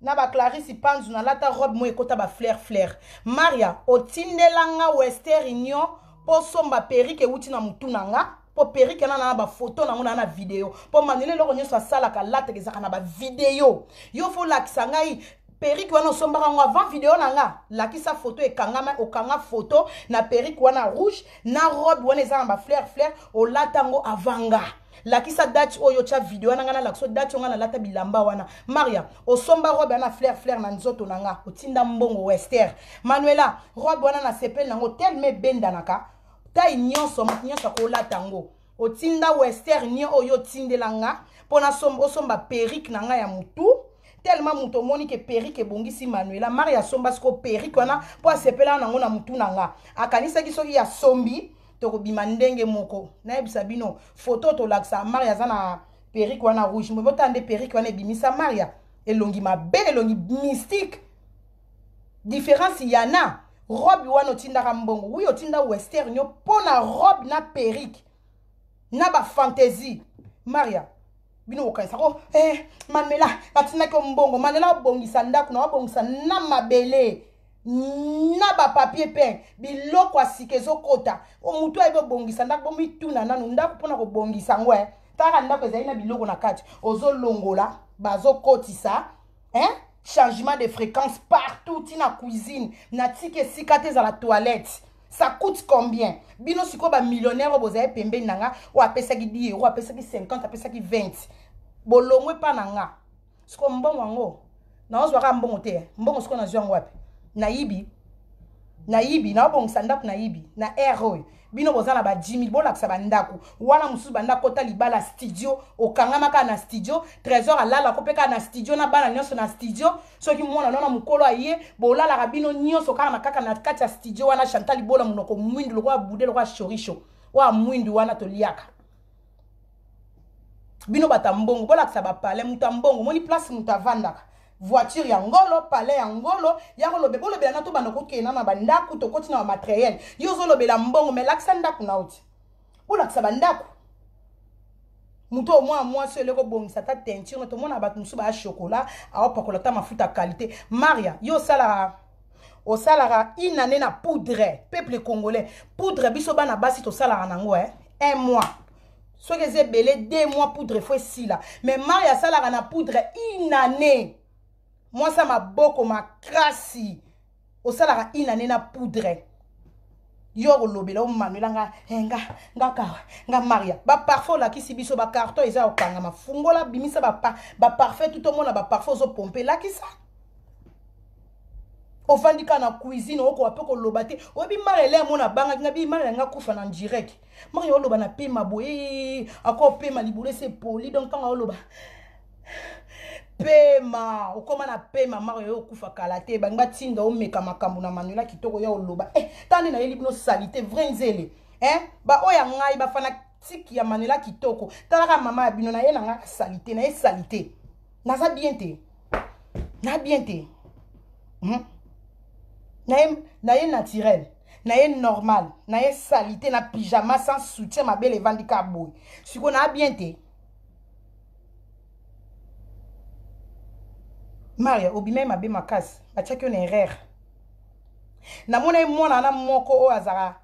S1: na baclarisse Panzu, nalata robe moko ekota bafleur fleur. Maria, otindelanga Western Union mpo somba perruque ewuti na motu na nga, mpo perruque wana na bafoto nango na video, mpo Manuel eloko nyonso asalaka lataka ezalaka na bavideo. Yo fo olakisa ngai perruque wana osombaka yango avant video na nga. Lakisa foto ekangama, okanga foto na perruque wana rouge na robe wana eza na bafleur fleur, olata yango avant nga. Lakisa date oyo otya video wana, nga nalakisa date oyo nga nalata bilamba wana. Maria, osomba robe wana fleur fleur na nzoto na nga, otinda mbongo Wester. Manuela, robe wana nasepeli nango telema, ebendanaka tai nyonso, moto nyonso akolata yango. Otinda Wester nio oyo otindela nga mpo osomba perruque na nga ya motu, tellement moto omoni ke perruque ebongisi Manuela. Maria asomba siko perruque wana mpo asepelaka nango na motu na nga. Akanisaki soki asombi tokobima ndenge moko. Nayebisa bino, foto tolakisa, Maria aza na perruque wana rouge. Mbo botala nde perruque wana ebimisa Maria elongi mabe, elongi mystique. Différence yana robe wana otindaka mbongo, wi, otinda Western yo mpo na robe na perruque na bafantaisie. Maria, bino kokanisa ko eh, Manuela batindaki yo mbongo. Manuela obongisa ndako na obongisa na mabele na bapapier mpe biloko ya sika ezokota. Motu ayebi obongisa ndako, bomituna nanu ndako mpona kobongisa yango. Eh, taka ndako ezali na biloko na kati, ozolongola, bazokotisa, hein? Changement de fréquence partout, ntina cuisine, natiki esika te ezala toilette. Ça coûte combien? Bino sikoyo bamillionnaire oyo bozali pembeni na nga, oyo apesaki 10 euro, apesaki 50, apesaki 20, bolongwe mpa na nga. Sikoyo mbongo yango naozwaka mbongo te. Mbongo sikoyo nazwi yango wapi? Nayibi, nayibi, naobongisa ndako, nayibi na aire oyo. Bino boza na ba 10 000, bolakisa bandako wana mosusu. Banda kota libala studio, okangama kaka na studio. Trésor alalako mpe kaka na studio, na bana nyonso na studio. Soki mwana nona mokolo aye, bolalaka bino nyonso kaka na kaka na kati ya studio wana. Chantal Ibola, monoko mwindu lokola bude, lokola chorisho oyo mwindu wana toliaka. Bino bato ya mbongo, bolakisa bapalais. Moto ya mbongo, omoni place moto avandaka, voiture ya ngolo, palais ya ngolo ya kolobe. Bolobela na tobanda kokenda na bandako, tokoti na bamateriel. Yo ozolobela mbongo, me lakisa ndako na oti. Bolakisa bandako. Moto oyo mwana mwasi oyo eleki obongisa ata teinture, tomona bato mosusu baya chocolat, aopakola ata mafuta qualité. Maria, yo osalaka une année na poudre. Peuple congolais, poudre biso bana basi tosalaka nango eh? Un mois. Soki eza ebele 2 mois poudre fo esila. Mais Maria asalaka na poudre une année. Mwasi ya maboko makasi. Osalaka une année na poudre. Yo okolobela omanuela nga eh, nga nga ka nga Maria. Ba parfum olakisi biso ba carton eza okangama. Fungola bimisa ba ba parfum tout omona ba parfum ozo pomper lakisa. Ofandi kaka na cuisine okoka pe koloba te. Oyebi Maria ele amona abangaki nga bi Maria nga kufa na direct. Maria oloba na pema boye ako pema libolo ese poli donc ntango oloba pema okoma na pema Maria yo okufa kala te bangi batinda omeka makambo na Manuela kitoko ya oloba eh tala nde nayeli bino salite vrai nzele eh ba oyo ya ngai ba fanatique ya Manuela kitoko talaka mama ya bino na ye na ngai salite na ye salite naza bien te na bien te Na ye naturel, na ye normal, na ye salite na pyjama sans soutien mabele evandi ka boye. Siko na bien te. Maria obimai mabe makasi, batiaki yo na erreur. Namona ye mwana wana moko oyo azalaka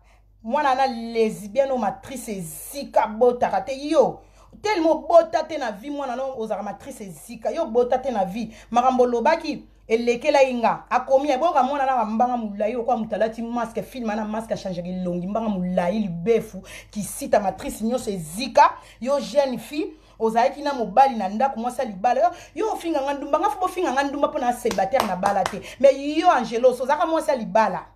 S1: mwana wana lesbienne oyo matrice ezika botaka te yo tellement obota te na vie mwana no ozalaka matrice ezika yo obota te na vie makambo olobaki elekelaki nga akomi aboyoka mwana na mbanga molai lokola moto alati masque film na masque achangaka elongi mbanga molai libefu kisita matrice nyonso ezika yo jeune fille ozalaki na mobali na ndako mwasi ya libala yo, yo ofinga nga ndumba nga fo bofinga nga ndumba mpo na célibataire na bala te mais yo angelos ozalaka mwasi ya libala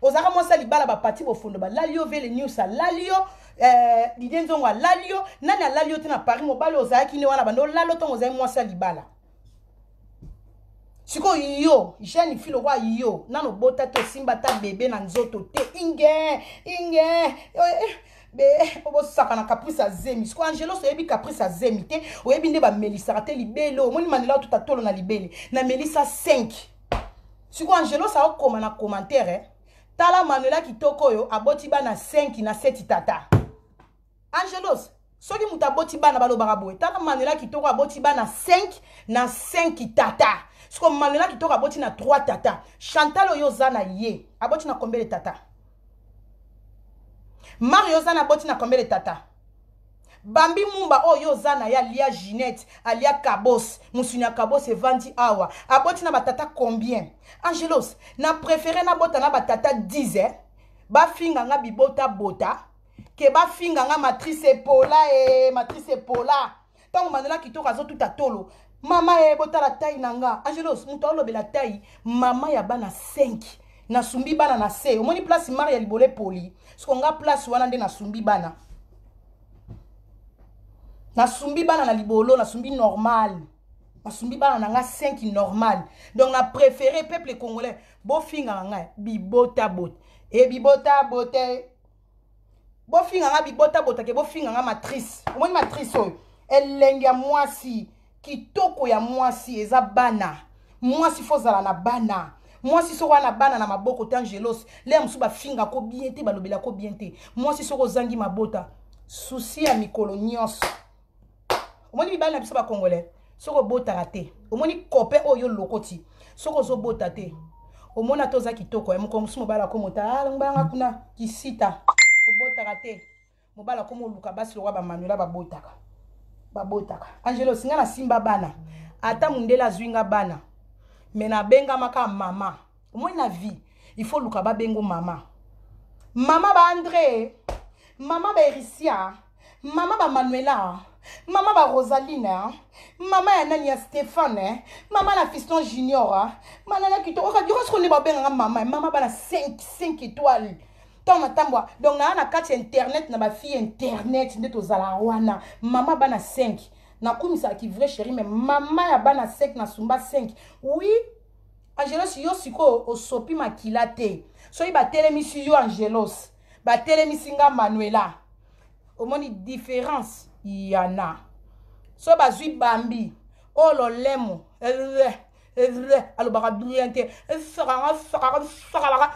S1: ozalaka mwasi ya libala bapati bofondo balali yo vele news alali yo eh, Didier Nzongo alali yo nani alali yo te na Paris mobali ozalaki nde wana bando olali yo ntango ozali mwasi ya libala sikoyo yo jeune fille lokola yo nano obota te osimba ata bebe na nzoto te inge inge eh, be obosaka na caprice ya zemi sikoyo angelos oyebi caprice ya zemi te oyebi nde bamelisaka te libele omoni manela otuta tolo na libele namelisa 5 sikoyo angelos aokoma na commentaire eh? Tala Manuela kitoko oyo aboti bana 5 na 7 tata. Angelos, soki moto aboti bana balobaka boye. Tala Manuela kitoko aboti bana 5 na 5 tata. Siko Manuela kitoko aboti na 3 tata. Chantal oyo oza na ye aboti na combien de tata? Mario oza na aboti na combien de tata? Bambi Mumba oyo oza na ye alia Ginette, alia Kabos, musuni ya Kabos evandi awa. Aboti na ba tata combien? Angelos, na prefere na bota na ba tata 10 eh. Bafinga nga bibota bota ke bafinga nga matrice epola eh, matrice epola. Tango Manuela kitoko azotuta tolo. Mama eh, botala taille na nga. Angelos, moto alobela taille, mama ya bana 5. Nasumbi bana na se. Omoni place Maria ya libolo epoli. Siko nga place wana nde nasumbi bana. Nasumbi bana na libolo, nasumbi normal. Nasumbi bana na nga 5 normal. Donc na préféré peuple congolais bofinga nga bibota bota. E bibota bota. Bofinga nga bibota bota ke bofinga nga matrice. Omoni matrice oyo? Elenge ya mwasi, kitoko ya mwasi eza bana. Mwasi fo zala na bana. Mwasi soko ana bana na maboko te Angelos, le mosusu bafinga ko bien te, balobela ko bien te. Mwasi soko ozangi mabota, souci ya mikolo nyonso. Omoni mibali na biso ba congolais, soko obotaka te, omoni copain oyo lokoti, soko ozobota te, omona to oza kitoko, ya mokolo mosusu mobali akomota, ah ngbanga kuna kisita, obotaka te. Mobali akoma oluka basi lokola ba Manuela babotaka. Babotaka. Angelos, nga nasimba bana. Ata mundele azwi nga bana. Mais nabengamaka mama. Omoni na vie, il faut luka babengo mama. Mama ba André, mama ba Erisia, mama ba Manuela, mama ba Rosaline, mama ya nani ya Stéphane, mama na Fiston Junior, manana kitoko. Oka dira siko nde babenganga mama, mama bana 5 5 étoiles. Ntango natambwa, donc naa na kati ya internet na ba fille internet nde tozala wana. Mama bana 5. Nakumisaka ki vrai chéri mais mama ya bana 5 na sumba 5. Oui, Angelos yo sikoyo osopi makila te. Soki batelemisi yo Angelos, batelemisi nga Manuela. Omoni différence yana. So bazwi Bambi, oyo lolemo, alobaka bien te. Sakalanga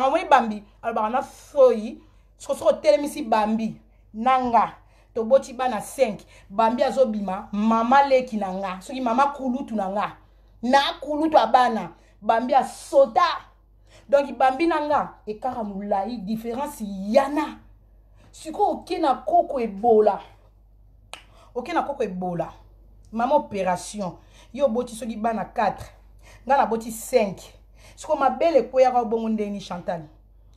S1: omoni Bambi, alobaka na soyi. Siko soko otelemisi Bambi na nga. Toboti bana 5. Bambi azobima mama leki na nga. Soki mama kulutu na nga. Na kulutu ya bana. Bambi asota. Donc Bambi na nga ekara molai différence yana. Sikoyo oke na koko ebola, oke na koko ebola, mama opération, yo oboti soki bana 4, ngai naboti 5. Sikoyo mabele ekweyaka obongo ndeni Chantal,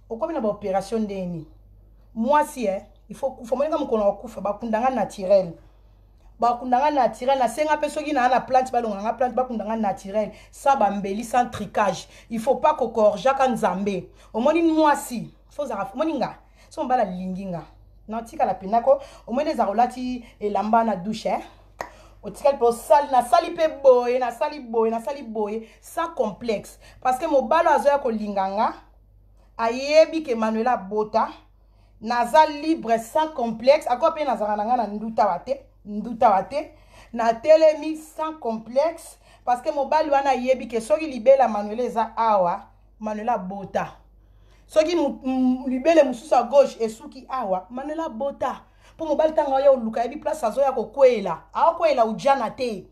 S1: okomi na baopération ndeni mwasi eh, il faut kufa. Moninga mokolo na kokufa bakunda nga naturel, bakunda nga naturel. Nasenga mpe soki naa na plante, balonga nga plante, bakunda nga naturel, sans bambeli, sans tricage. Il faut pas kokorjaka Nzambe. Omoni mwasi, fo ozala, omoni nga, so mobali alingi nga, natikala mpendako. Omoni ezala olati elamba na douche, eh? Otikali mpe osali, nasali mpe boye, nasali boye, nasali boye, sans complexe, parce que mobali oyo azoya kolinga nga ayebi ke Manuela abota. Naza libre, sans complexe. Ako mpe nazalaka na ngai na ndutawa te, ndutawa te, natelemi sans complexe, parce que mobali wana ayebi ke soki libela Manuela eza awa, Manuela abota. Soki libele mosusu ya gauche esuki awa, Manuela abota. Mpo mobali ntango aya oluka, yebi place azoya kokweyela, aokweyela ujana te.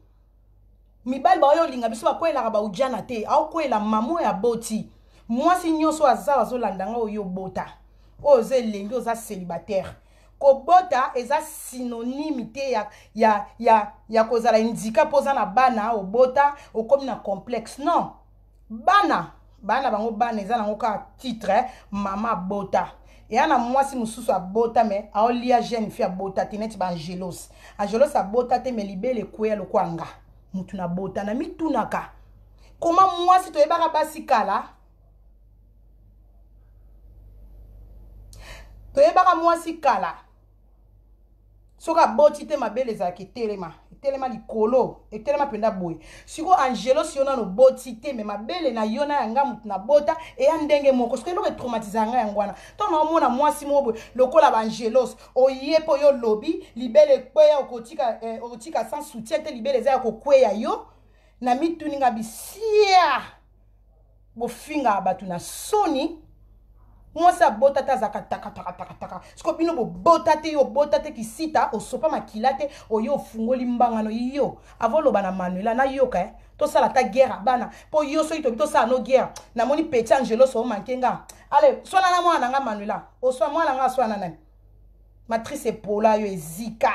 S1: Mibali baoyo olinga biso bakweyelaka baujana te, aokweyela mama oyo aboti. Mwasi nyonso aza azolanda nga, oyo obota, oyo oza elengi, oza célibataire, kobota eza synonyme te ya kozala indika mpo oza na bana, obota, okomi na complexe. Non, bana, bana bango, bana eza nango kaka titre mama abota. Eya na mwasi mosusu abota me aolia jeune fille abota te, neti baangelos. Angelos abota te, me libele ekweya lokwa nga mutu na bota. Na mitunaka koma mwasi toyebaka basi kala, toyebaka mwasi kala soki aboti te, mabele ezalaka etelema, etelema likolo, etelema mpenza boye. Sikoyo Angelos, yo nano oboti te, me mabele na yo na yanga motu na bota eya ndenge moko. Soki eloko etraumatisa nga yango wana, ntango naomona mwasi moko boye lokola baangelos, oye mpo yo olobi libele ekweya, okotika, eh, okotika sans soutien te, libele eza ya kokweya. Yo na mituni nga bisia, bofingaka bato na soni. Mwasi abota te azalaka takatakataka. Siko bino bobota te, yo obota te, kisita osopa makila te, oyo ofungoli mbangano yo avo oloba na Manuela. Nayoka, eh? Tosala ata guerre ya bana, mpo yo soki tobi tosala no guerre, namoni petit Angelos omanke nga. Ale swana na mwana na nga Manuela, oswa mwana nga, aswana nani? Matrice epola yo, ezika.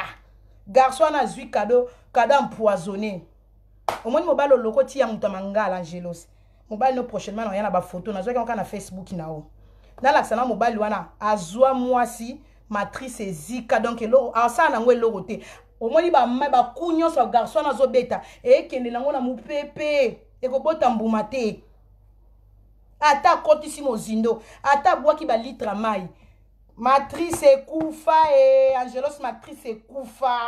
S1: Garçon wana azwi cadeau, cadeau empoisonné. Omoni mobali olokoti ya moto ya mangala. Angelos, mobali no prochainement na oya na bafoto nazwaki yango kaka na Facebook na o nalakisa na mobali wana azwa mwasi matrice ezika. Donc eloko asala nango eloko te. Omoni baku nyonso ya garçon wana azobeta, ekende nango na mopepe, ekobota mbuma te. Ata akotisi mozindo, ata abwaki balitre ya mai, matrice ekufa. E Angelos, matrice ekufa,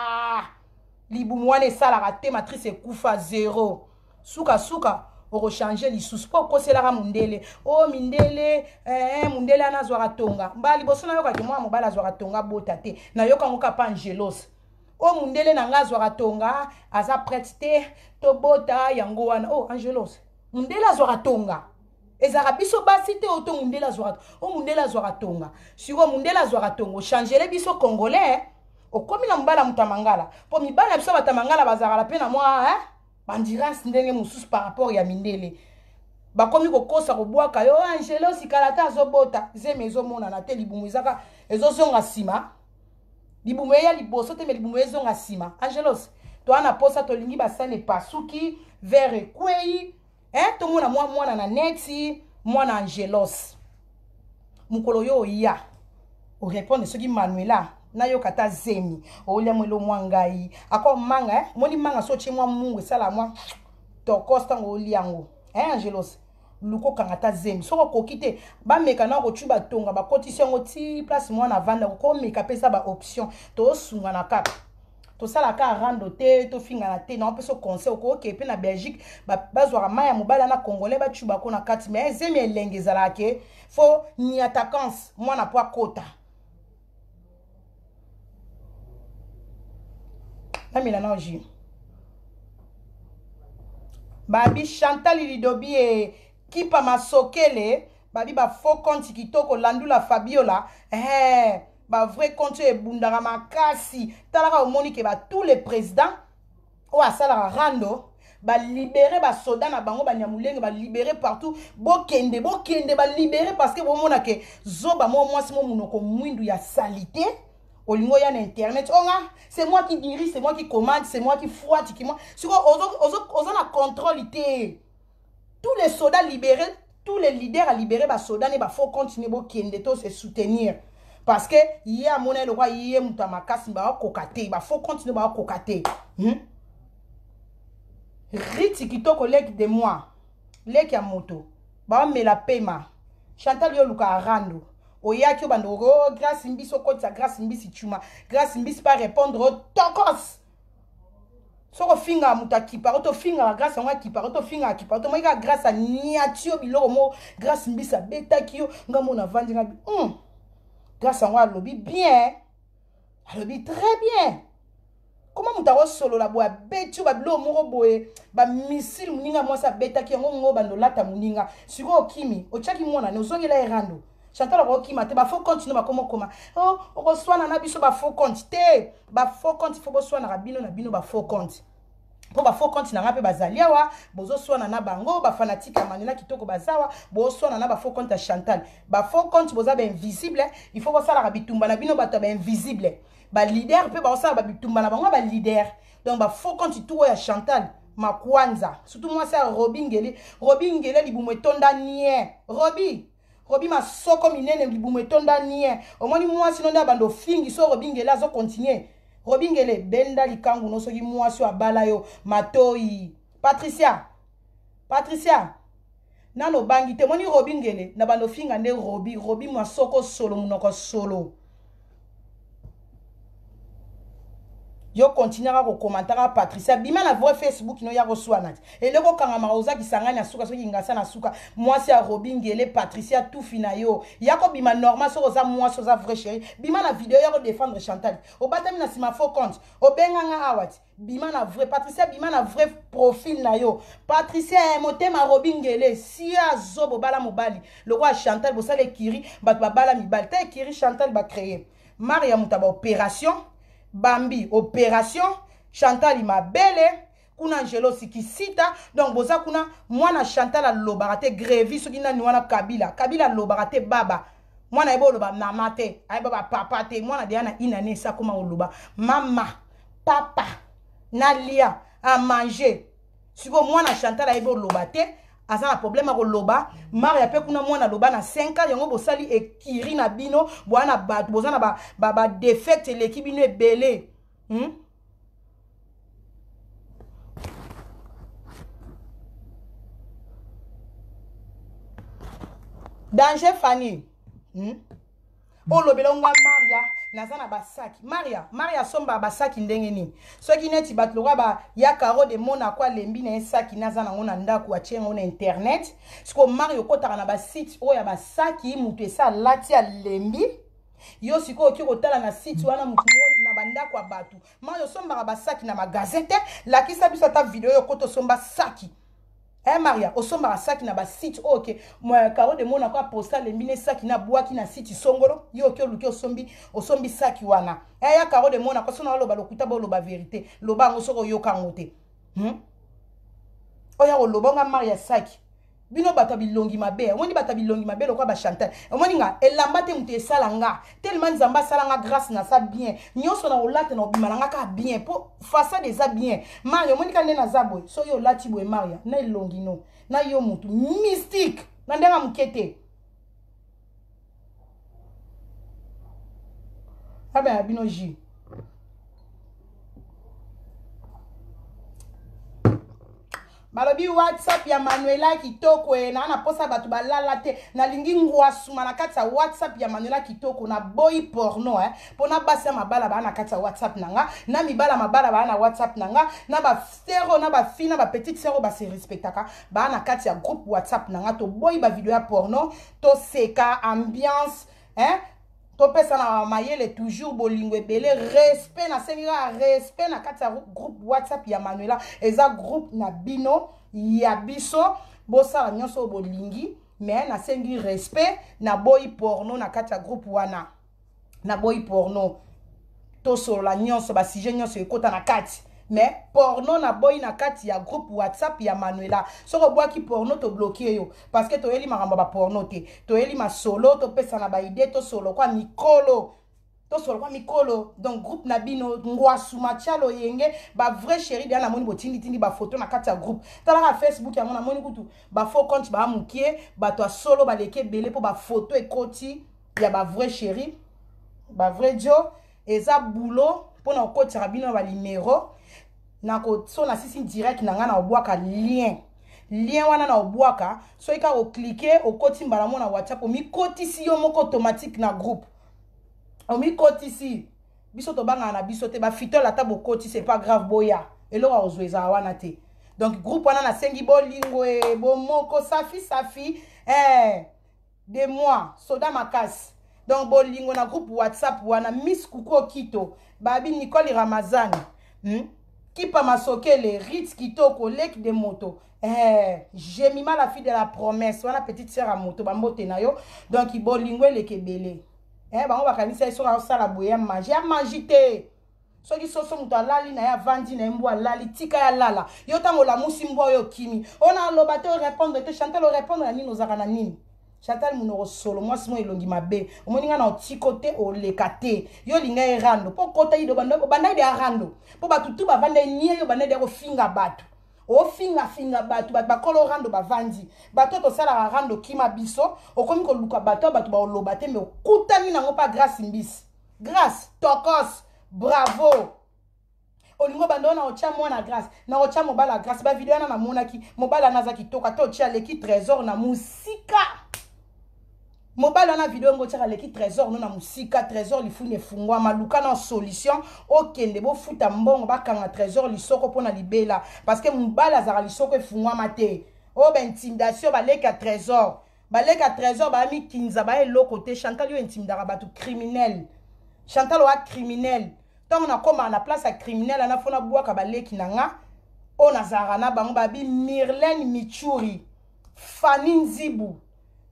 S1: libumu wana esalaka te, matrice ekufa zero. Sukasuka okochange lisusu mpo okoselaka mondele. O oh, mindele, eh, mondele wana azwaka tonga. Mbala liboso nayokaki mwana mobali azwaka tonga bota te, nayoka yango kapa Angelos. O oh, mondele na ngai azwaka tonga, aza prête te tobota yango wana. O oh, Angelos, mondele azwaka tonga, ezalaka biso basi te. Oyo to mondele azwaka, o mondele azwaka tonga. Sikoyo mondele azwaka tonga, ochangele biso congolais, okomi na mobali ya moto ya mangala. Mpo mibali na biso bato ya mangala bazalaka mpe na mwa, eh? Baendurance ndenge mosusu par rapport ya mindele. Bakomi kokosa, kobwaka yo Angelo sikala te, azobota, zemi ezomonana te, libumu ezaka ezozonga nsima, libumu eya liboso te, me libumu ezonga nsima. Angelos, toa na posa, tolingi basani epasuki, verre ekwei, eh, tomona mwa mwana na neti mwana Angelos. Mokolo yo oya orépondre soki Manuela nayoka ata zemi, olia mwelo mwa ngai ako manga, eh? Moni manga so otie mwa mungu, esala mwa tokos ntango olia yango, eh, Angelos, luka okanga ata zemi. Soki okoki te, bameka na kotu batonga, bakotisi yango ti place mwana avanda. Okomeka mpe eza baoption, tosungana kaka, tosalaka rando te, tofingana te. Na opesa conseil, okoke mpe na Belgique, bazwaka mai ya mobali ana congolais, bacubako na kati. Mais zemi elenge ezalaka ke fo niatakance mwana po akota. Namela nao jus. Babi Chantal Lidobi e Kipa Masokele, babi ba faux compte kitoko. Landula Fabiola, eh, ba vrai compte oyo ebundaka makasi. Talaka, omoni ke ba tous les présidents oyo asalaka rando. Balibere basoda na bango banyamulenge, balibere partout. Bokende, bokende, balibere parce que bomona ke zoba mo mwasi mo munoko mwindu ya salite. Olingo ya na internet. Onga, c'est moi qui dirige, c'est moi qui commande, c'est moi qui frotte, qui moi. Siko ozo ozo ozo na contrôle te. Tous les soldats libérés, tous les leaders à libérer ba soldats ne ba faut continuer bokende to se soutenir. Parce que ye amona eloko ye mutu ya makasi ba koka te, ba faut continuer ba koka te. Riti kitoko leki de moi, leki ya moto, ba mela pema. Chantal yo luka rando. Oyaki obando oh, Grâce Mbisi okotisa Grâce Mbisi chuma. Grâce Mbisi pas répondre oh, tokos. Soko finga moto akipaka to fingaka Grâce yango akipaka to fingaka akipaka to moyika Grâce aniati yo biloko mo Grâce Mbisi abetaki yo nga mona vandi nga Grâce yango alobi bien, alobi très bien. Comment moto akosolola boye abeti yo babiloko moko boye bamisile moninga mwasi abetaki yango ngo bando olata moninga sikoyo okimi otiaki mwana ne ozongela ye rando. Chantal akokima te, ba faux compte no bakoma okoma oh, okoswana na biso ba faux compte te, ba faux compte fo boswanaka bino na bino ba faux compte mpo ba faux compte na nga mpe bazali awa bozoswana na bango ba fanatique ya Manuela Kitoko bazawa boswana na ba faux compte ya Chantal. Ba faux compte boza ba invisible, il faut bosalaka bitumba na bino bato ya ba invisible. Ba leader mpe baosala ba bitumba na bango ba leader. Donc ba faux compte tout ya Chantal Makwanza, surtout mwasi ya Robi Ngele. Robi Ngele libumu etonda nie. Robi Robi masoko minene libumu etonda nie. Omoni mwasi no nde abando fingi so Robi Ngele azo continuer. Robi Ngele benda likangu no soki mwasi abala yo matoi. Patricia, Patricia nano bangi te moni Robi Ngele na bando finga nde Robi, Robi masoko solo munoko solo. Yo continuera ko commentaka Patricia bima na vrai Facebook no ya ko swana ti eloko kangama oza kisangani na suka soki ngasa na suka mwasi ya Robi Ngele Patricia tufi na yo ya ko bima normal soki oza mwasi oza vrai chérie bima na video ya ko défendre Chantal obatami na sima faux compte obenganga awa ti bima na vrai Patricia bima na vrai profil na yo Patricia motema Robi Ngele si azobo bala mobali lokola Chantal bosala ekiri bato babala mibali ta ekiri Chantal ba créer Maria mutaba opération Bambi opération Chantal mabele kuna Angelo sikisita donc boza kuna mwana Chantal alobaka te Grévi soki nani wana Kabila Kabila alobaka te baba mwana yeba oloba mama te ayeba ba papa te mwana deya na inane esa koma oloba mama papa nalia a manger siko mwana Chantal ayeba oloba te aza na problème ya koloba Maria pe kuna mwana aloba na 5 ans yango bosali ekiri na bino boa na bato boza na ba, ba, ba defect eleki bino ebele Danger Fanny. Olobela nga Maria naza na basaki. Maria, Maria asomba basaki ndenge nini? Soki neti bato lokola ba ya Caro de Monaco alembi na ye saki naza nango na ndako atie yango na internet. Siko Maria okotaka na ba site oyo ya basaki mutu esa alati alembi. Yo sikoyo oki kotala na site wana mutu na bandako ya bato. Maria osombaka basaki na magasin te, lakisa biso ata video oyo okota osomba saki. Eh Maria, osombaka saki na ba site oyo ke Caro de Monaco aposta alembi ne saki na bwaki na site songolo, yo oki oluki osombi, osombi saki wana. Eh ya Caro de Monaco, soki oloba lokuta ba oloba vérité, loba yango soki oyoka yango te. Oya koloba nga Maria saki. Bino bato ya bilongi mabe, omoni bato ya bilongi mabe lokola ba Chantal. Omoni nga elamba te mutu esala nga. Tellement Nzambe asala nga grâce na sa bien. Nyonso na olata na obima na nga ka bien po façade eza bien. Maria omoni ka nde naza boye. So yo olati boye Maria na elongi no. Na yo mutu mystique na ndenge moke te. Aba ya bino jus. Balobi WhatsApp ya Manuela Kitoko e na na posa bato balala te nalingi ngwasuma na kati ya WhatsApp ya Manuela Kitoko na boyi porno pona basi ya mabala ba na kati ya WhatsApp na nga na mibala mabala ba na WhatsApp na nga na ba sero na ba fille na ba petite sero ba se respectaka ba na kati ya groupe WhatsApp na nga to boyi ba video ya porno to seka ambiance hein topesa na mayele toujours bolingo ebele respect nasengi kaka respect na kati ya groupe WhatsApp ya Manuela eza groupe na bino ya biso bosala nyonso oyo bolingi mais nasengi respect na boyi porno na kati ya groupe wana na boyi porno tosolola nyonso ba sujet nyonso ekota na kati. Mais porno na boyi na kati ya groupe WhatsApp ya Manuela. Soki obwaki porno to bloquer yo parce que toyeli makambo ba porno te. Toyeli masolo, topesana ba idée, tosolo kwa mikolo. Tosolo kwa mikolo. Donc groupe na bino ngwasu machalo yenge ba vrai chéri dia na moni botindi tindi ba photo na kati ya groupe. Tala ka Facebook yango na moni kutu ba faux compte ba mukie, bato ya solo ba leke belé po ba photo ekoti ya ba vrai chéri, ba vrai jo eza boulot pona kokotisaka bino na ba numero na ko so na sisi direct na nga na obwaka lien lien wana na obwaka soki kaka oklike okoti mbala moko na WhatsApp omikotisi yo moko automatique na groupe omikotisi biso tobangaka na biso te bafitole ata bokoti c'est pas grave boya eloko ya kozwa ezala wana te donc groupe wana nasengi bolingo e bomoko safi safi eh, de moi soda makasi donc bolingo na groupe WhatsApp wana Miss Kuku Okito babi Nicole Ramazani Kipa Masokele Ritz Kitoko Leki de moto eh, Jemima la fille de la promesse wana petite sœur ya moto bambote na yo donc bolingo eleki ebele eh, bango bakanisa ye soki azosala boye ya magie ya magie te soki soso moto alali na ye avandi na ye mbwa alali tika ya lala yo ntango olamusi mbwa oyo okimi oyo na aloba te orépondre te Chantal orépondre na nini ozalaka na nini Chantal monoko solo mwasi mo elongi mabe omoni nga na otiko te oleka te yo olinga ye rando mpo okota ido obanda ide ya rando mpo bato tu bavanda nie yo obanda ide ya kofinga bato ofingafinga bato bato bakolo rando bavandi bato oyo tosalaka rando kima biso okomi koluka bato oyo bato baoloba te me okutani nango mpa Grâce Mbisi Grâce tokos bravo olingo banda wana otya mwana Grâce na otya mobala Grâce bavideo wana namonaki mobala wana aza kitoko ata otya aleki Trésor na mosika mobali wana video yango otyaka aleki Trésor no na mosika. Trésor lifuni efungwama luka na solution okende bofuta mbongo bakanga Trésor lisoko mpona libela parce que mobali azalaka lisoko efungwama te oyo baintimidation baleki ya Trésor baleki ya Trésor baya mikinza baya eloko te. Chantal yo intimidaka bato criminel Chantal oya criminel ntango nakomaka na place ya criminel ana fo nabwaka baleki na nga oyo nazalaka na bango babi Mirlene Michuri Fani Nzibu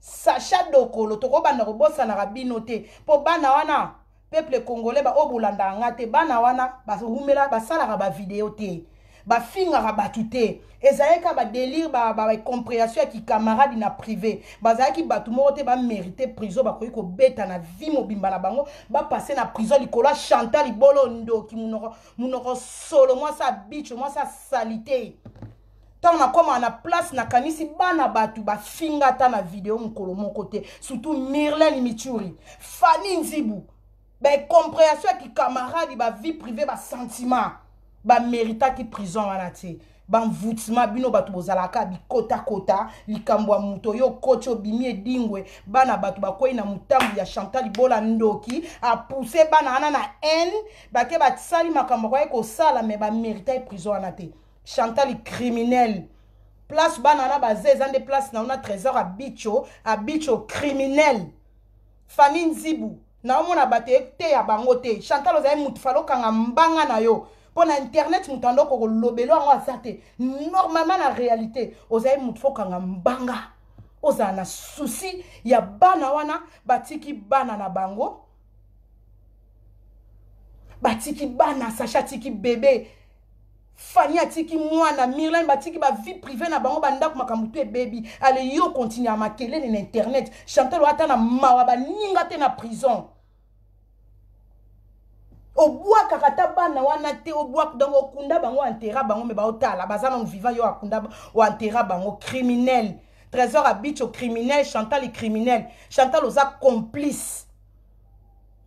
S1: Sacha Dokolo tokobanda kobosanaka bino te mpo bana wana peuple congolais baoyo bolandaka nga te bana wana barumela basalaka bavideo te bafingaka bato te ezalaki kaka badélire bacompréhension ya kikamarade na privé bazalaki bato moko te bamérite prison bakoki kobeta na vie mobimba na bango bapasse na prison likolo ya Chantal libolo ndoki monoko monoko solo mwasi abicho mwasi asali ntango nakomaka na place nakanisi bana bato bafinga ata na video mokolo moko te surtout Mirlene Michuri Fani Nzibu bacompréhension ya kikamarade bavie privé basentiment baméritaki prison wana te bamvutima bino bato bozalaka bikotakota likambo ya moto oyo okoti obimi edingwe bana bato bakwei na motambu ya Chantal Bola ndoki apousse bana wana na haine bake basali makambo akoki kosala me bamérita prison wana te. Chantal criminel place bana wana baza eza nde place na wana Trésor abicho abicho criminel Fani Nzibu naomona bato eteya bango te. Chantal ozali mutu fala okanga mbanga na yo mpo na internet moto andoko kolobelo yango aza te normalement na réalité ozali mutu fo okanga mbanga ozala na souci ya bana wana batiki bana na bango batiki bana Sacha atiki bebe Fani atiki mwana Mirlene batiki bavie privé na bango bandako makambo to ebebi ale yo continue ya makelele na internet. Chantal ata na mawa baninga te na prison obwakaka ata bana wana te obwaka donc okunda bango antera bango me baotala baza nano vivant yo akunda oantera bango criminel Trésor abicho criminel Chantal criminel Chantal oza complice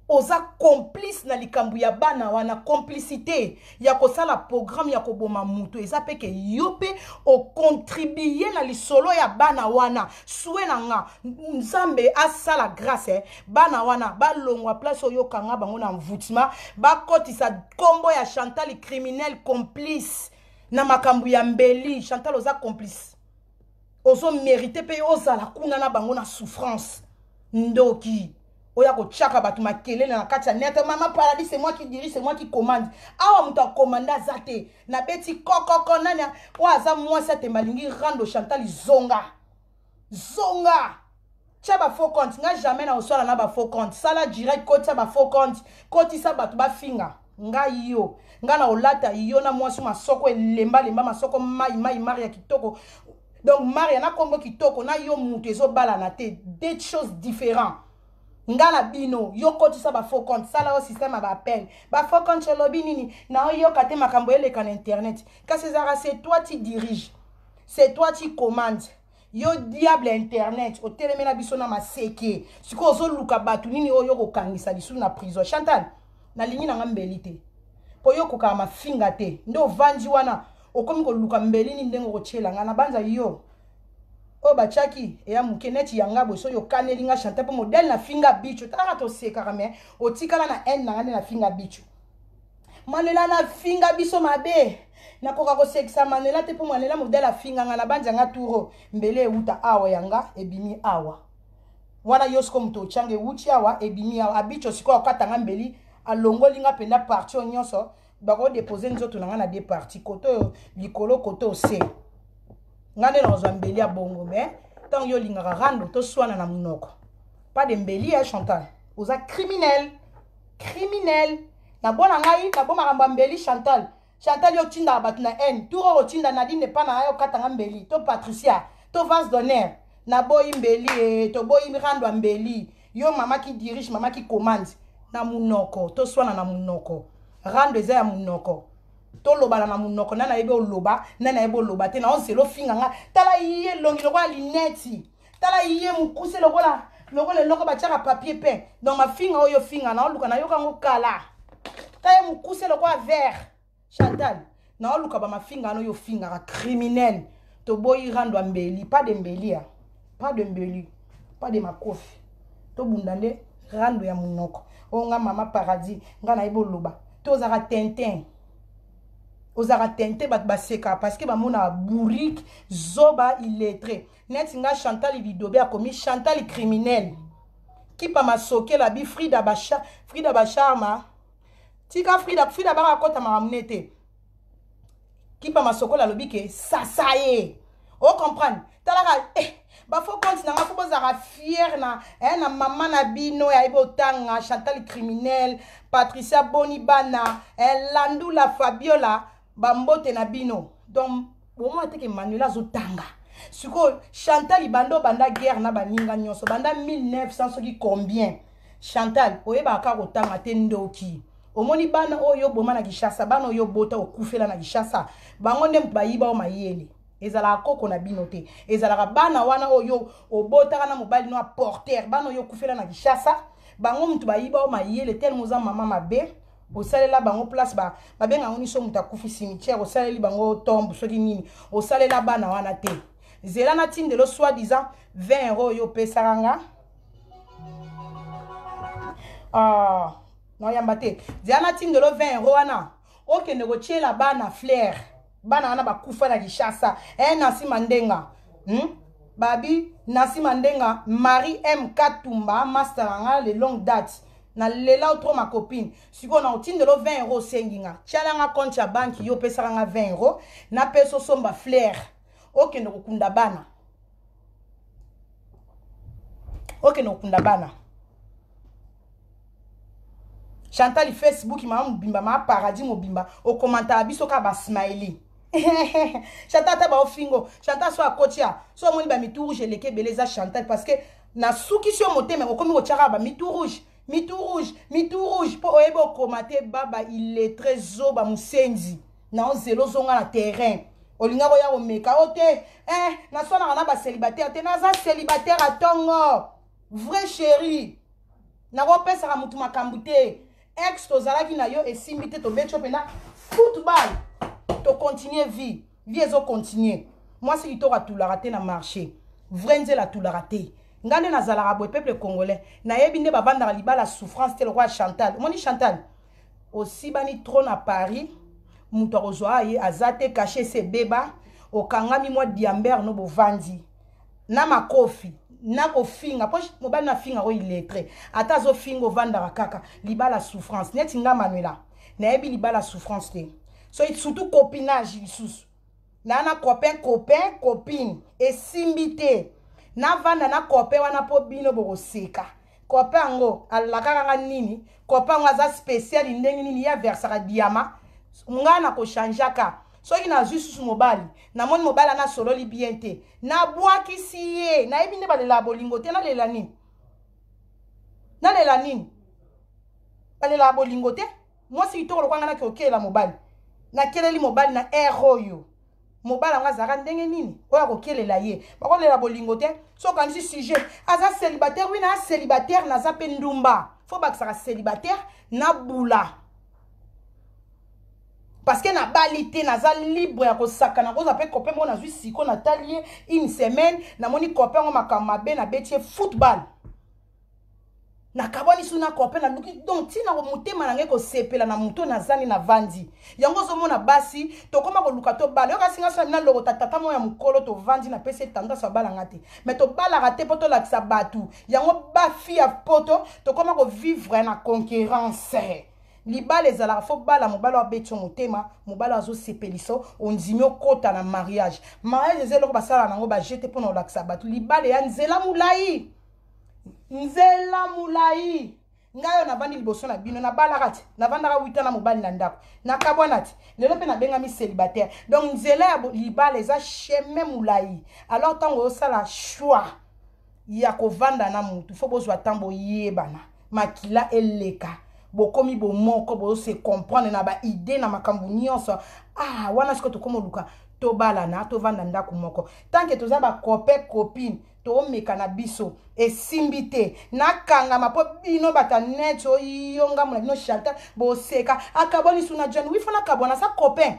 S1: oza complice na likambo ya bana wana complicité ya kosala programme ya koboma moto eza mpe ke yo mpe ocontribue na lisolo ya bana wana sue na nga Nzambe asala grâce eh. Bana wana balongwa place oyo okanga bango na mvutima bakotisa nkombo ya Chantal criminel complice na makambo ya mbeli. Chantal oza complice ozomérite mpe ozala kuna na bango na souffrance ndoki oyo akotiaka bato makelele na kati ya net mama paradis c'est moi qui dirige, c'est moi qui commande awa moto akomande aza te nabeti kokoko nani oyo aza mwasi atemba alingi rando Chantal zonga zonga tia bafaux compte nga jamais na oswala na bafaux compte sala direct kotia bafaux compte kotisa bato bafinga. Ngai yo ngai na olata yo na mwasi masoko elemba lemba masoko mai mai maria kitoko. Donc maria na kombo kitoko na yo mutu ezobalana te, deux choses différentes. Nga na bino yo kotisa ba faux compte, sala yo système ya ba appel ba faux compte, olobi nini na oyoka te makambo eleka na internet. Kasi ezalaka c'est toi qui dirige, c'est toi qui commande. Yo diable internet otelemela biso na maseke. Sikoyo ozoluka bato nini oyo kokangisa lisusu na prison? Chantal, nalingi nanga mbeli te mpo yo okokaka mafinga te, nde ovandi wana okomi koluka mbeli nini ndenge okotiela nga na banza yo oyo batiaki eya moke neti yanga boye. Soki okaneli nga Chantal mpo modele na finga bicho, talaka tosekaka me otikala na haine na nga nde na finga bicho. Manuela na finga biso mabe, nakoka kosekisa Manuela te mpo Manuela modele afinga nga na banza nga turo mbele euta awa yanga ebimi awa wana. Yo sikoyo moto otyanga ewuti awa ebimi awa abicho, sikoyo akatanga mbeli alongoli nga mpenza parti oyo nyonso bakodepose nzoto na nga na de parti kote oyo likolo kote ose nga nde nakozwa mbeli ya bongo. Me ntango yo olingaka rando toswana na monoko, pas de mbeli ya Chantal, oza criminel, criminel. Nabona ngai nabo makambo ya mbeli. Chantal, Chantal, yo otindaka bato na haine tour oyo otinda Nadine epa na ngai okatanga mbeli to Patricia to vase d'honneur. Naboyi mbeli e, toboyi rando ya mbeli. Yo mama ki dirige, mama ki commande na munoko, toswana na munoko. Rando eza ya munoko, tolobana na munoko. Nani ayebi oloba, nani ayebi oloba te? Na ozela ofinga nga. Tala ye elongi lokola lineti, tala ye mokuse lokola lokola eloko batiaka papier pe. Donc mafinga oyo ofinga na oluka nayoka yango kala. Ta ye mokuse lokola verre. Chantal, na oluka bamafinga wana oyo ofingaka, criminel. Toboyi rando ya mbeli, pas de mbeli ya pas de mbeli, pas de makofi. Tobunda nde rando ya monoko oyo. Nga mama paradis, nga nayebi oloba te. Ozalaka tintin, ozalaka tintin. Bato basekaka parce que bamonaka bourrique, zoba, illettré neti nga. Chantal Lidobe akomi Chantal criminel. Kipa masokela bi Frida Basha, Frida Basharma. Tika Frida, Frida baka akota makambo ne te. Kipa masokola alobi ke sasa ye ocomprendre. Talaka eh, bafaux compte na nga fo bozalaka fiere na, eh, na mama na bino yayebi otanga. Chantal criminel, Patricia boni bana eh, Landula Fabiola, bambote na bino. Donc bomona te ke Manuel azotanga. Sikoyo Chantal, banda obanda guerre na baninga nyonso banda 1900 soki combien. Chantal, oyebaka kaka kotanga te, ndoki. Omoni bana oyo oboma na Kinshasa, bana oyo obota okufela na Kinshasa, bango nde moto bayiba oyo mayele. Ezalaka koko na bino te, ezalaka bana wana oyo obotaka na mobali no aporter, bana oyo okufela na Kinshasa, bango moto bayiba oyo mayele. Telema, oza mama mabe. Osalela bango place babenga yango niso moto akufi cimetière, osaleli bango tombe soki nini, osalela bana wana te. Zela natindelo soi disant 20 euro oyo opesaka nga. Ah, naoyamba te. Zela natindelo 20 euro wana, okende kotiela bana fleur, bana wana bakufa na Kinshasa. Eh, Nansi Mandenga, Babi Nansi Mandenga, Marie M Katumba, master na nga le longue date, nalela o trop ma copine. Sikoyo na otindelo 20 euro osengi nga, tiala nga compte ya banki yo opesaka nga 20 euro, napesa osomba fleur, okende kokunda bana, okende kokunda bana. Chantal, Facebook mama mobimba, mama paradis mobimba, okomantaka biso kaka basmiley. Chantal, ata baofingo Chantal so akotia so omoni bamitu rouge eleki ebele eza Chantal, parce que nasukisi yo motema. Okomi kotia kaka bamitu rouge, mitu rouge, mitu rouge mpo oyebi okoma te. Baba illettré, zoba, mosenzi na ozela ozonga na terrain. Olinga koya komeka o te eh, naswanaka na bacélibataire te. Naza célibataire atongo, vrai chéri, nakopesaka motu makambo te. Ex tozalaki na yo esimbi te, tobeti yo mpena football, tocontinue vie, vie ezocontinue. Mwasi kitoko atulaka te na marché, vrai nzela atulaka te. Nga nde nazalaka boye, peuple congolais nayebi nde bavandaka libala souffrance te lokola Chantal. Omoni Chantal, osibani trop na Paris, moto akozwa ye aza te, kashe esi ebeba, okangami mwa diamber no bovandi na makofi na kofinga mpo mobali na afinga ko illettré. Ata azofinga, ovandaka kaka libala souffrance. Neti nga Manuela nayebi libala souffrance te, so surtout copinage lisusu naa na copain, copain, copine esimbi te, navanda na copain wana mpo bino bokoseka. Copain yango alakaka nga nini? Copain yango aza spécial ndenge nini? Ye aversaka diama. Nga na kochangeaka. Soki nazwi susu mobali, namoni mobali ana asololi bien te, nabwakisi ye. Nayebi nde balelaka bolingo te. Nalela nini? Nalela nini? Balelaka bolingo te. Mwasi kitoko lokola nga naki okelela mobali. Nakeleli mobali na air oyo. Mobali yango azalaka ndenge nini oyo akokelela ye? Bakolela bolingo te. So okanisi sujet aza célibataire, wi na célibataire, naza mpe ndumba. Fo bakisaka célibataire na bula, parce que nabali te, naza libre ya kosakana. Kozwa mpe copain moko nazwi siko, natali ye une semaine, namoni copain yango makambo mabe, nabeti ye football, nakabwani su na copain, naluki. Donc ntina motema na ngai kosepela na moto nazani navandi yango. Ozomona basi tokóma koluka tobala. Yoka singa so nalokota tata moko ya mokolo, tovandi, napesi ye tendance, abalanga te. Mais tobalaka te mpo tolakisa bato yango. Bafi ya poto tokóma kovivre na concurrence. Libala ezalaka fo bala mobali oyo abeti yo motema, mobali oyo azosepelisa, ondimi okota na mariage. Mariage eza eloko basalaka nango bajete mpona kolakisa bato. Libala ya nzela molai, nzela molai. Ngai oyo navandi liboso na bino, nabalaka te. Navandaka wita na mobali na ndako, nakabwana te. Lelo mpe nabengami célibataire. Donc nzela ya libala eza chemin molai. Alors ntango osala choix ya kovanda na mutu, fo bozwa ntango boyebana, makila eleka, bokomi bomoko, bozose comprendre na baidée na makambo nyonso. Ah, wana sikoyo tokóma oluka tobalana, tovanda ndako moko. Tant que toza bacopain copine, tomeka na biso, esimbi te, nakangama. Mpo bino bato neti oyo ngambo na bino Chantal boseka, akabwani su na John. Wi, fo nakabwana, aza copain.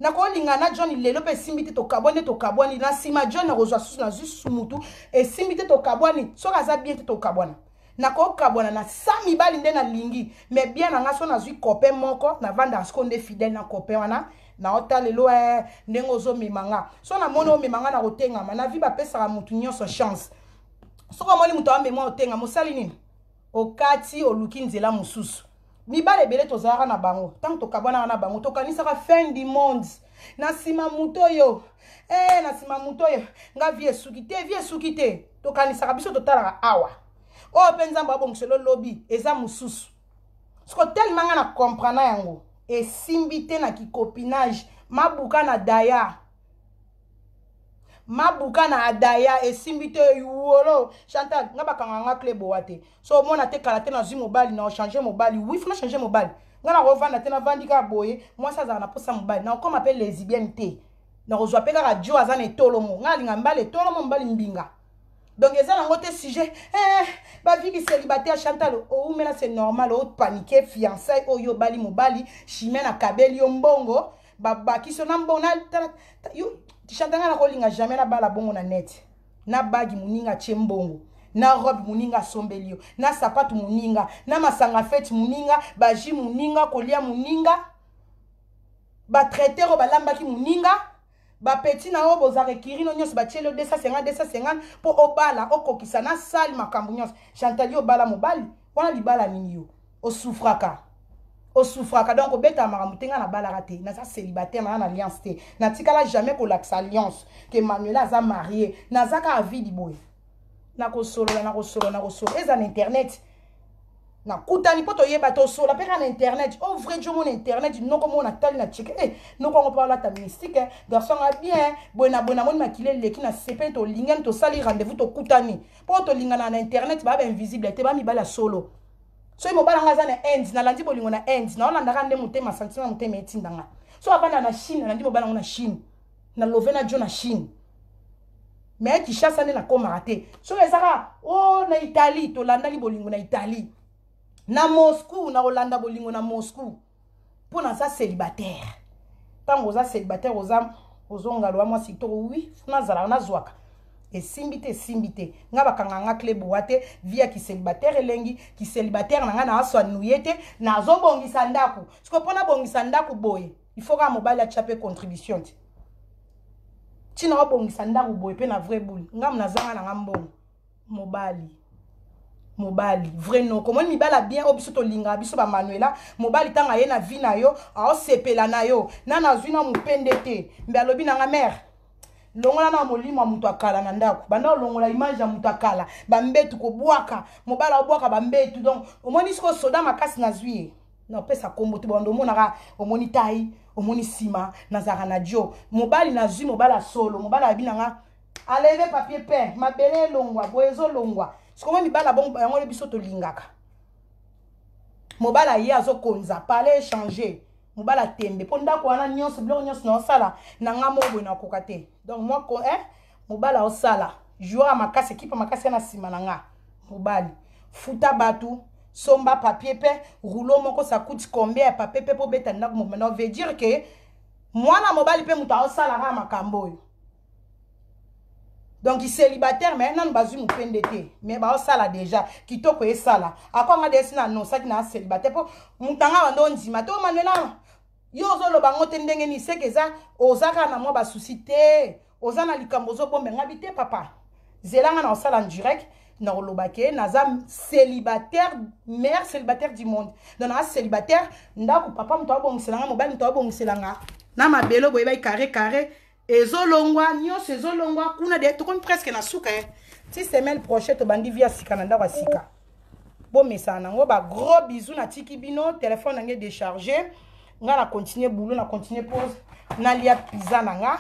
S1: Nakolinga na John lelo mpe esimbi te, tokabwani nde tokabwani. Na nsima John akozwa susu, nazwi susu mutu, esimbi te, tokabwani. Soki aza bien te, tokabwana. Nakokabwana na sa mibali nde nalingi, mais bien na nga so nazwi copain moko, navandaka sikoyo nde fidèle na copain wana. Naota lelo ndenge ozomema nga, so namoni omema nga na kotengama na vie. Bapesaka motu nyonso chance. Soki omoni moto amema otenga, mosali nini? Okati, oluki nzela mosusu. Mibale ebele tozalaka na bango, ntango tokabwanaka na bango, tokanisaka fin du monde. Na nsima moto oyo na nsima moto oyo nga vie esuki te, vie esuki te. Tokanisaka biso, totalaka awa oyo mpe Nzambe abongiselo lobi eza mosusu. Siko telema nga na comprendre yango, esimbi te na kicopinage. Mabuka na daya, mabuka na adaya, esimbi te. Wolo Chantal, nga bakanga nga clé boa te. So omona te, kala te nazwi mobali, na ochange mobali. Wi, funa change mobali. Nga nakovanda te, navandi kaka boye. Mwasi azalaka na posa mobali. Nakokoma mpe lesbienne te, nakozwa mpe kaka jo aza na etolomo. Nga alinga mibali etolomo, mobali mbinga. Donc eza nango te sujet baviki célibataire. Chantal oumela, c'est normal opanike. Fiançaille oyo obali mobali, chimene akabeli yo mbongo, babakisi yo na mbongo. Chantal, nga nakolinga jamais nabala bongo na net, na bagi moninga atie mbongo, na robe moninga asombeli yo, na sapatu moninga, na masanga fete moninga, baji moninga, kolia moninga, batraiteur oyo balambaki moninga, bapeti na oyo bozalaka ekirino nyonso batieli yo 250 250 mpo obala, okokisa na sale makambo nyonso. Chantal, yo obala mobali wana, libala nini? Yo osufraka, osufraka. Donc obetaka makambo te. Ngai nabalaka te, naza célibataire, naza na alliance te. Natikala jamais kolakisa alliance ke Manuela aza marie. Naza kaka vidi boye, nakosolola, nakosolola, nakosolola. Eza na internet, nakutani mpo toyeba, tosola mpe kaka na internet. O vrai jo mona internet, noko mona tali na cheke noko yango mpo alata mystique, garçon nga bien boye na boye. Namoni makili eleki na sepeli, tolingani, tosali rendez-vous, tokutani mpo tolingana na internet. Baa bainvisible te, bamibali ya solo. Soki mobali nga aza na Inde, nalandi bolingo na Inde, naolandaka nde motema, sentiment, motema etindanga. So avanda na Chine, nalandi mobali yango na Chine, na love na jo na Chine. Mais Kinshasa nde nakomaka te. Soki ezaka o na Italie, tolandani bolingo na Italie, na Moscou, nakolanda bolingo na Moscou mpo naza célibataire. Ntango oza célibataire, oza ozongaloa mwasi kitoko. Wi, funa azalaka, nazwaka, esimbi te, esimbi te. Nga bakanga nga clé boa te. Vie ya kicélibataire elengi. Kicélibataire na ngai naaswa nuye te. Nazobongisa ndako sikoyo. Mpo nabongisa ndako boye, il faut kaka mobali atya mpe contribution te. Ntina obongisa ndako boye mpe na vrai boule, ngamu nazanga na nga mbongo. Mobali, mobali vrai noko. Omoni mibali ya bien oyo biso tolingaka, biso bamanuela, mobali ntango aye na vie na yo, aosepela na yo. Na nazwi na mopende te, mbe alobi na nga: "Mare." Longola na molimo ya moto akala na ndako. Banda olongola image ya moto akala, bambetu kobwaka, mobala obwaka bambetu. Donc omoni sikoyo soda makasi nazwi ye. Na opesa kombo te, bando omonaka, omoni tai, omoni nsima, nazalaka na dio. Mobali nazwi mobali ya solo, mobali ayebi na nga aleve papier peint, mabele elongwa, boye ezolongwa. Sikoyo mibala bongo yango biso tolingaka. Mobali aye azokonza, parler échanger. Mobali atembe mpo ndako wana nyonso, biloko nyonso naosala na nga moko boye nakoka te. Donc moi, mobali aosala joueur ya makasi, ekipe makasi ya na nsima na nga. Mobali futa bato, somba papier pe rouleau moko, ça coûte combien ya papier pe mpo beta ndako mobima? Donc veut dire que mwana mobali mpe moto aosalaka makambo oyo. Donc célibataire, mais nanu bazwi mopende te, mais baosala déjà kitoko. Esala akwanga de esi na annoncaki na célibataire mpo moto anga bando ondima te. Omanuela, yo ozoloba ngo te ndenge nini? Seke eza oza kaka na mwa basusi te, oza na likambo ozobomba ngabi te. Papa, zelanga na osala en direct na koloba ke naza célibataire, meilleur célibataire du monde. Donc naza célibataire, ndako papa moto abongiselanga, mobali moto abongiselanga na mabele boyebaki carré carré ezolongwa, nyonso ezolongwa kuna de. Tokomi presque na suka ti semaine prochaine tobandi vie ya sika na ndako ya sika. Bomesana nango. Bagros bisous, natiki bino. Telefone nange décharge, nga na continue boulot, na continue pause, nalia pizza na nga.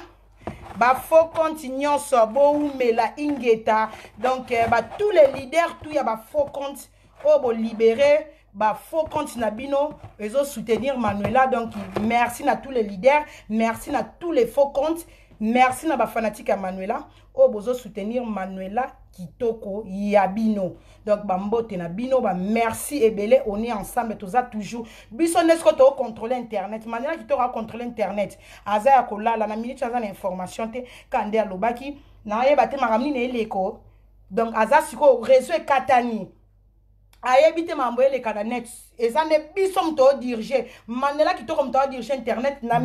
S1: Bafaux compte nyonso boumela, ingeta. Donc ba tous les leaders, tout ya bafaux compte oyo bolibere bafaux compte na bino ezosoutenir Manuela. Donc merci na tous les leaders, merci na tous les faux comptes, merci na bafanatique ya Manuela oyo bozosoutenir Manuela kitoko ya bino. Donc bambote na bino, bamerci ebele. On est ensemble, toza toujours biso nde sikoyo tokocontrôle internet. Manuela Kitoko acontrôle internet, aza ya kolala na minute, aza na information te ka nde alobaki nayeba te makambo nini eleko. Donc aza sikoyo réseau ekatani, ayebi te makambo eleka na net. Eza nde biso moto odirige, Mandela Kitoko moto adirige internet na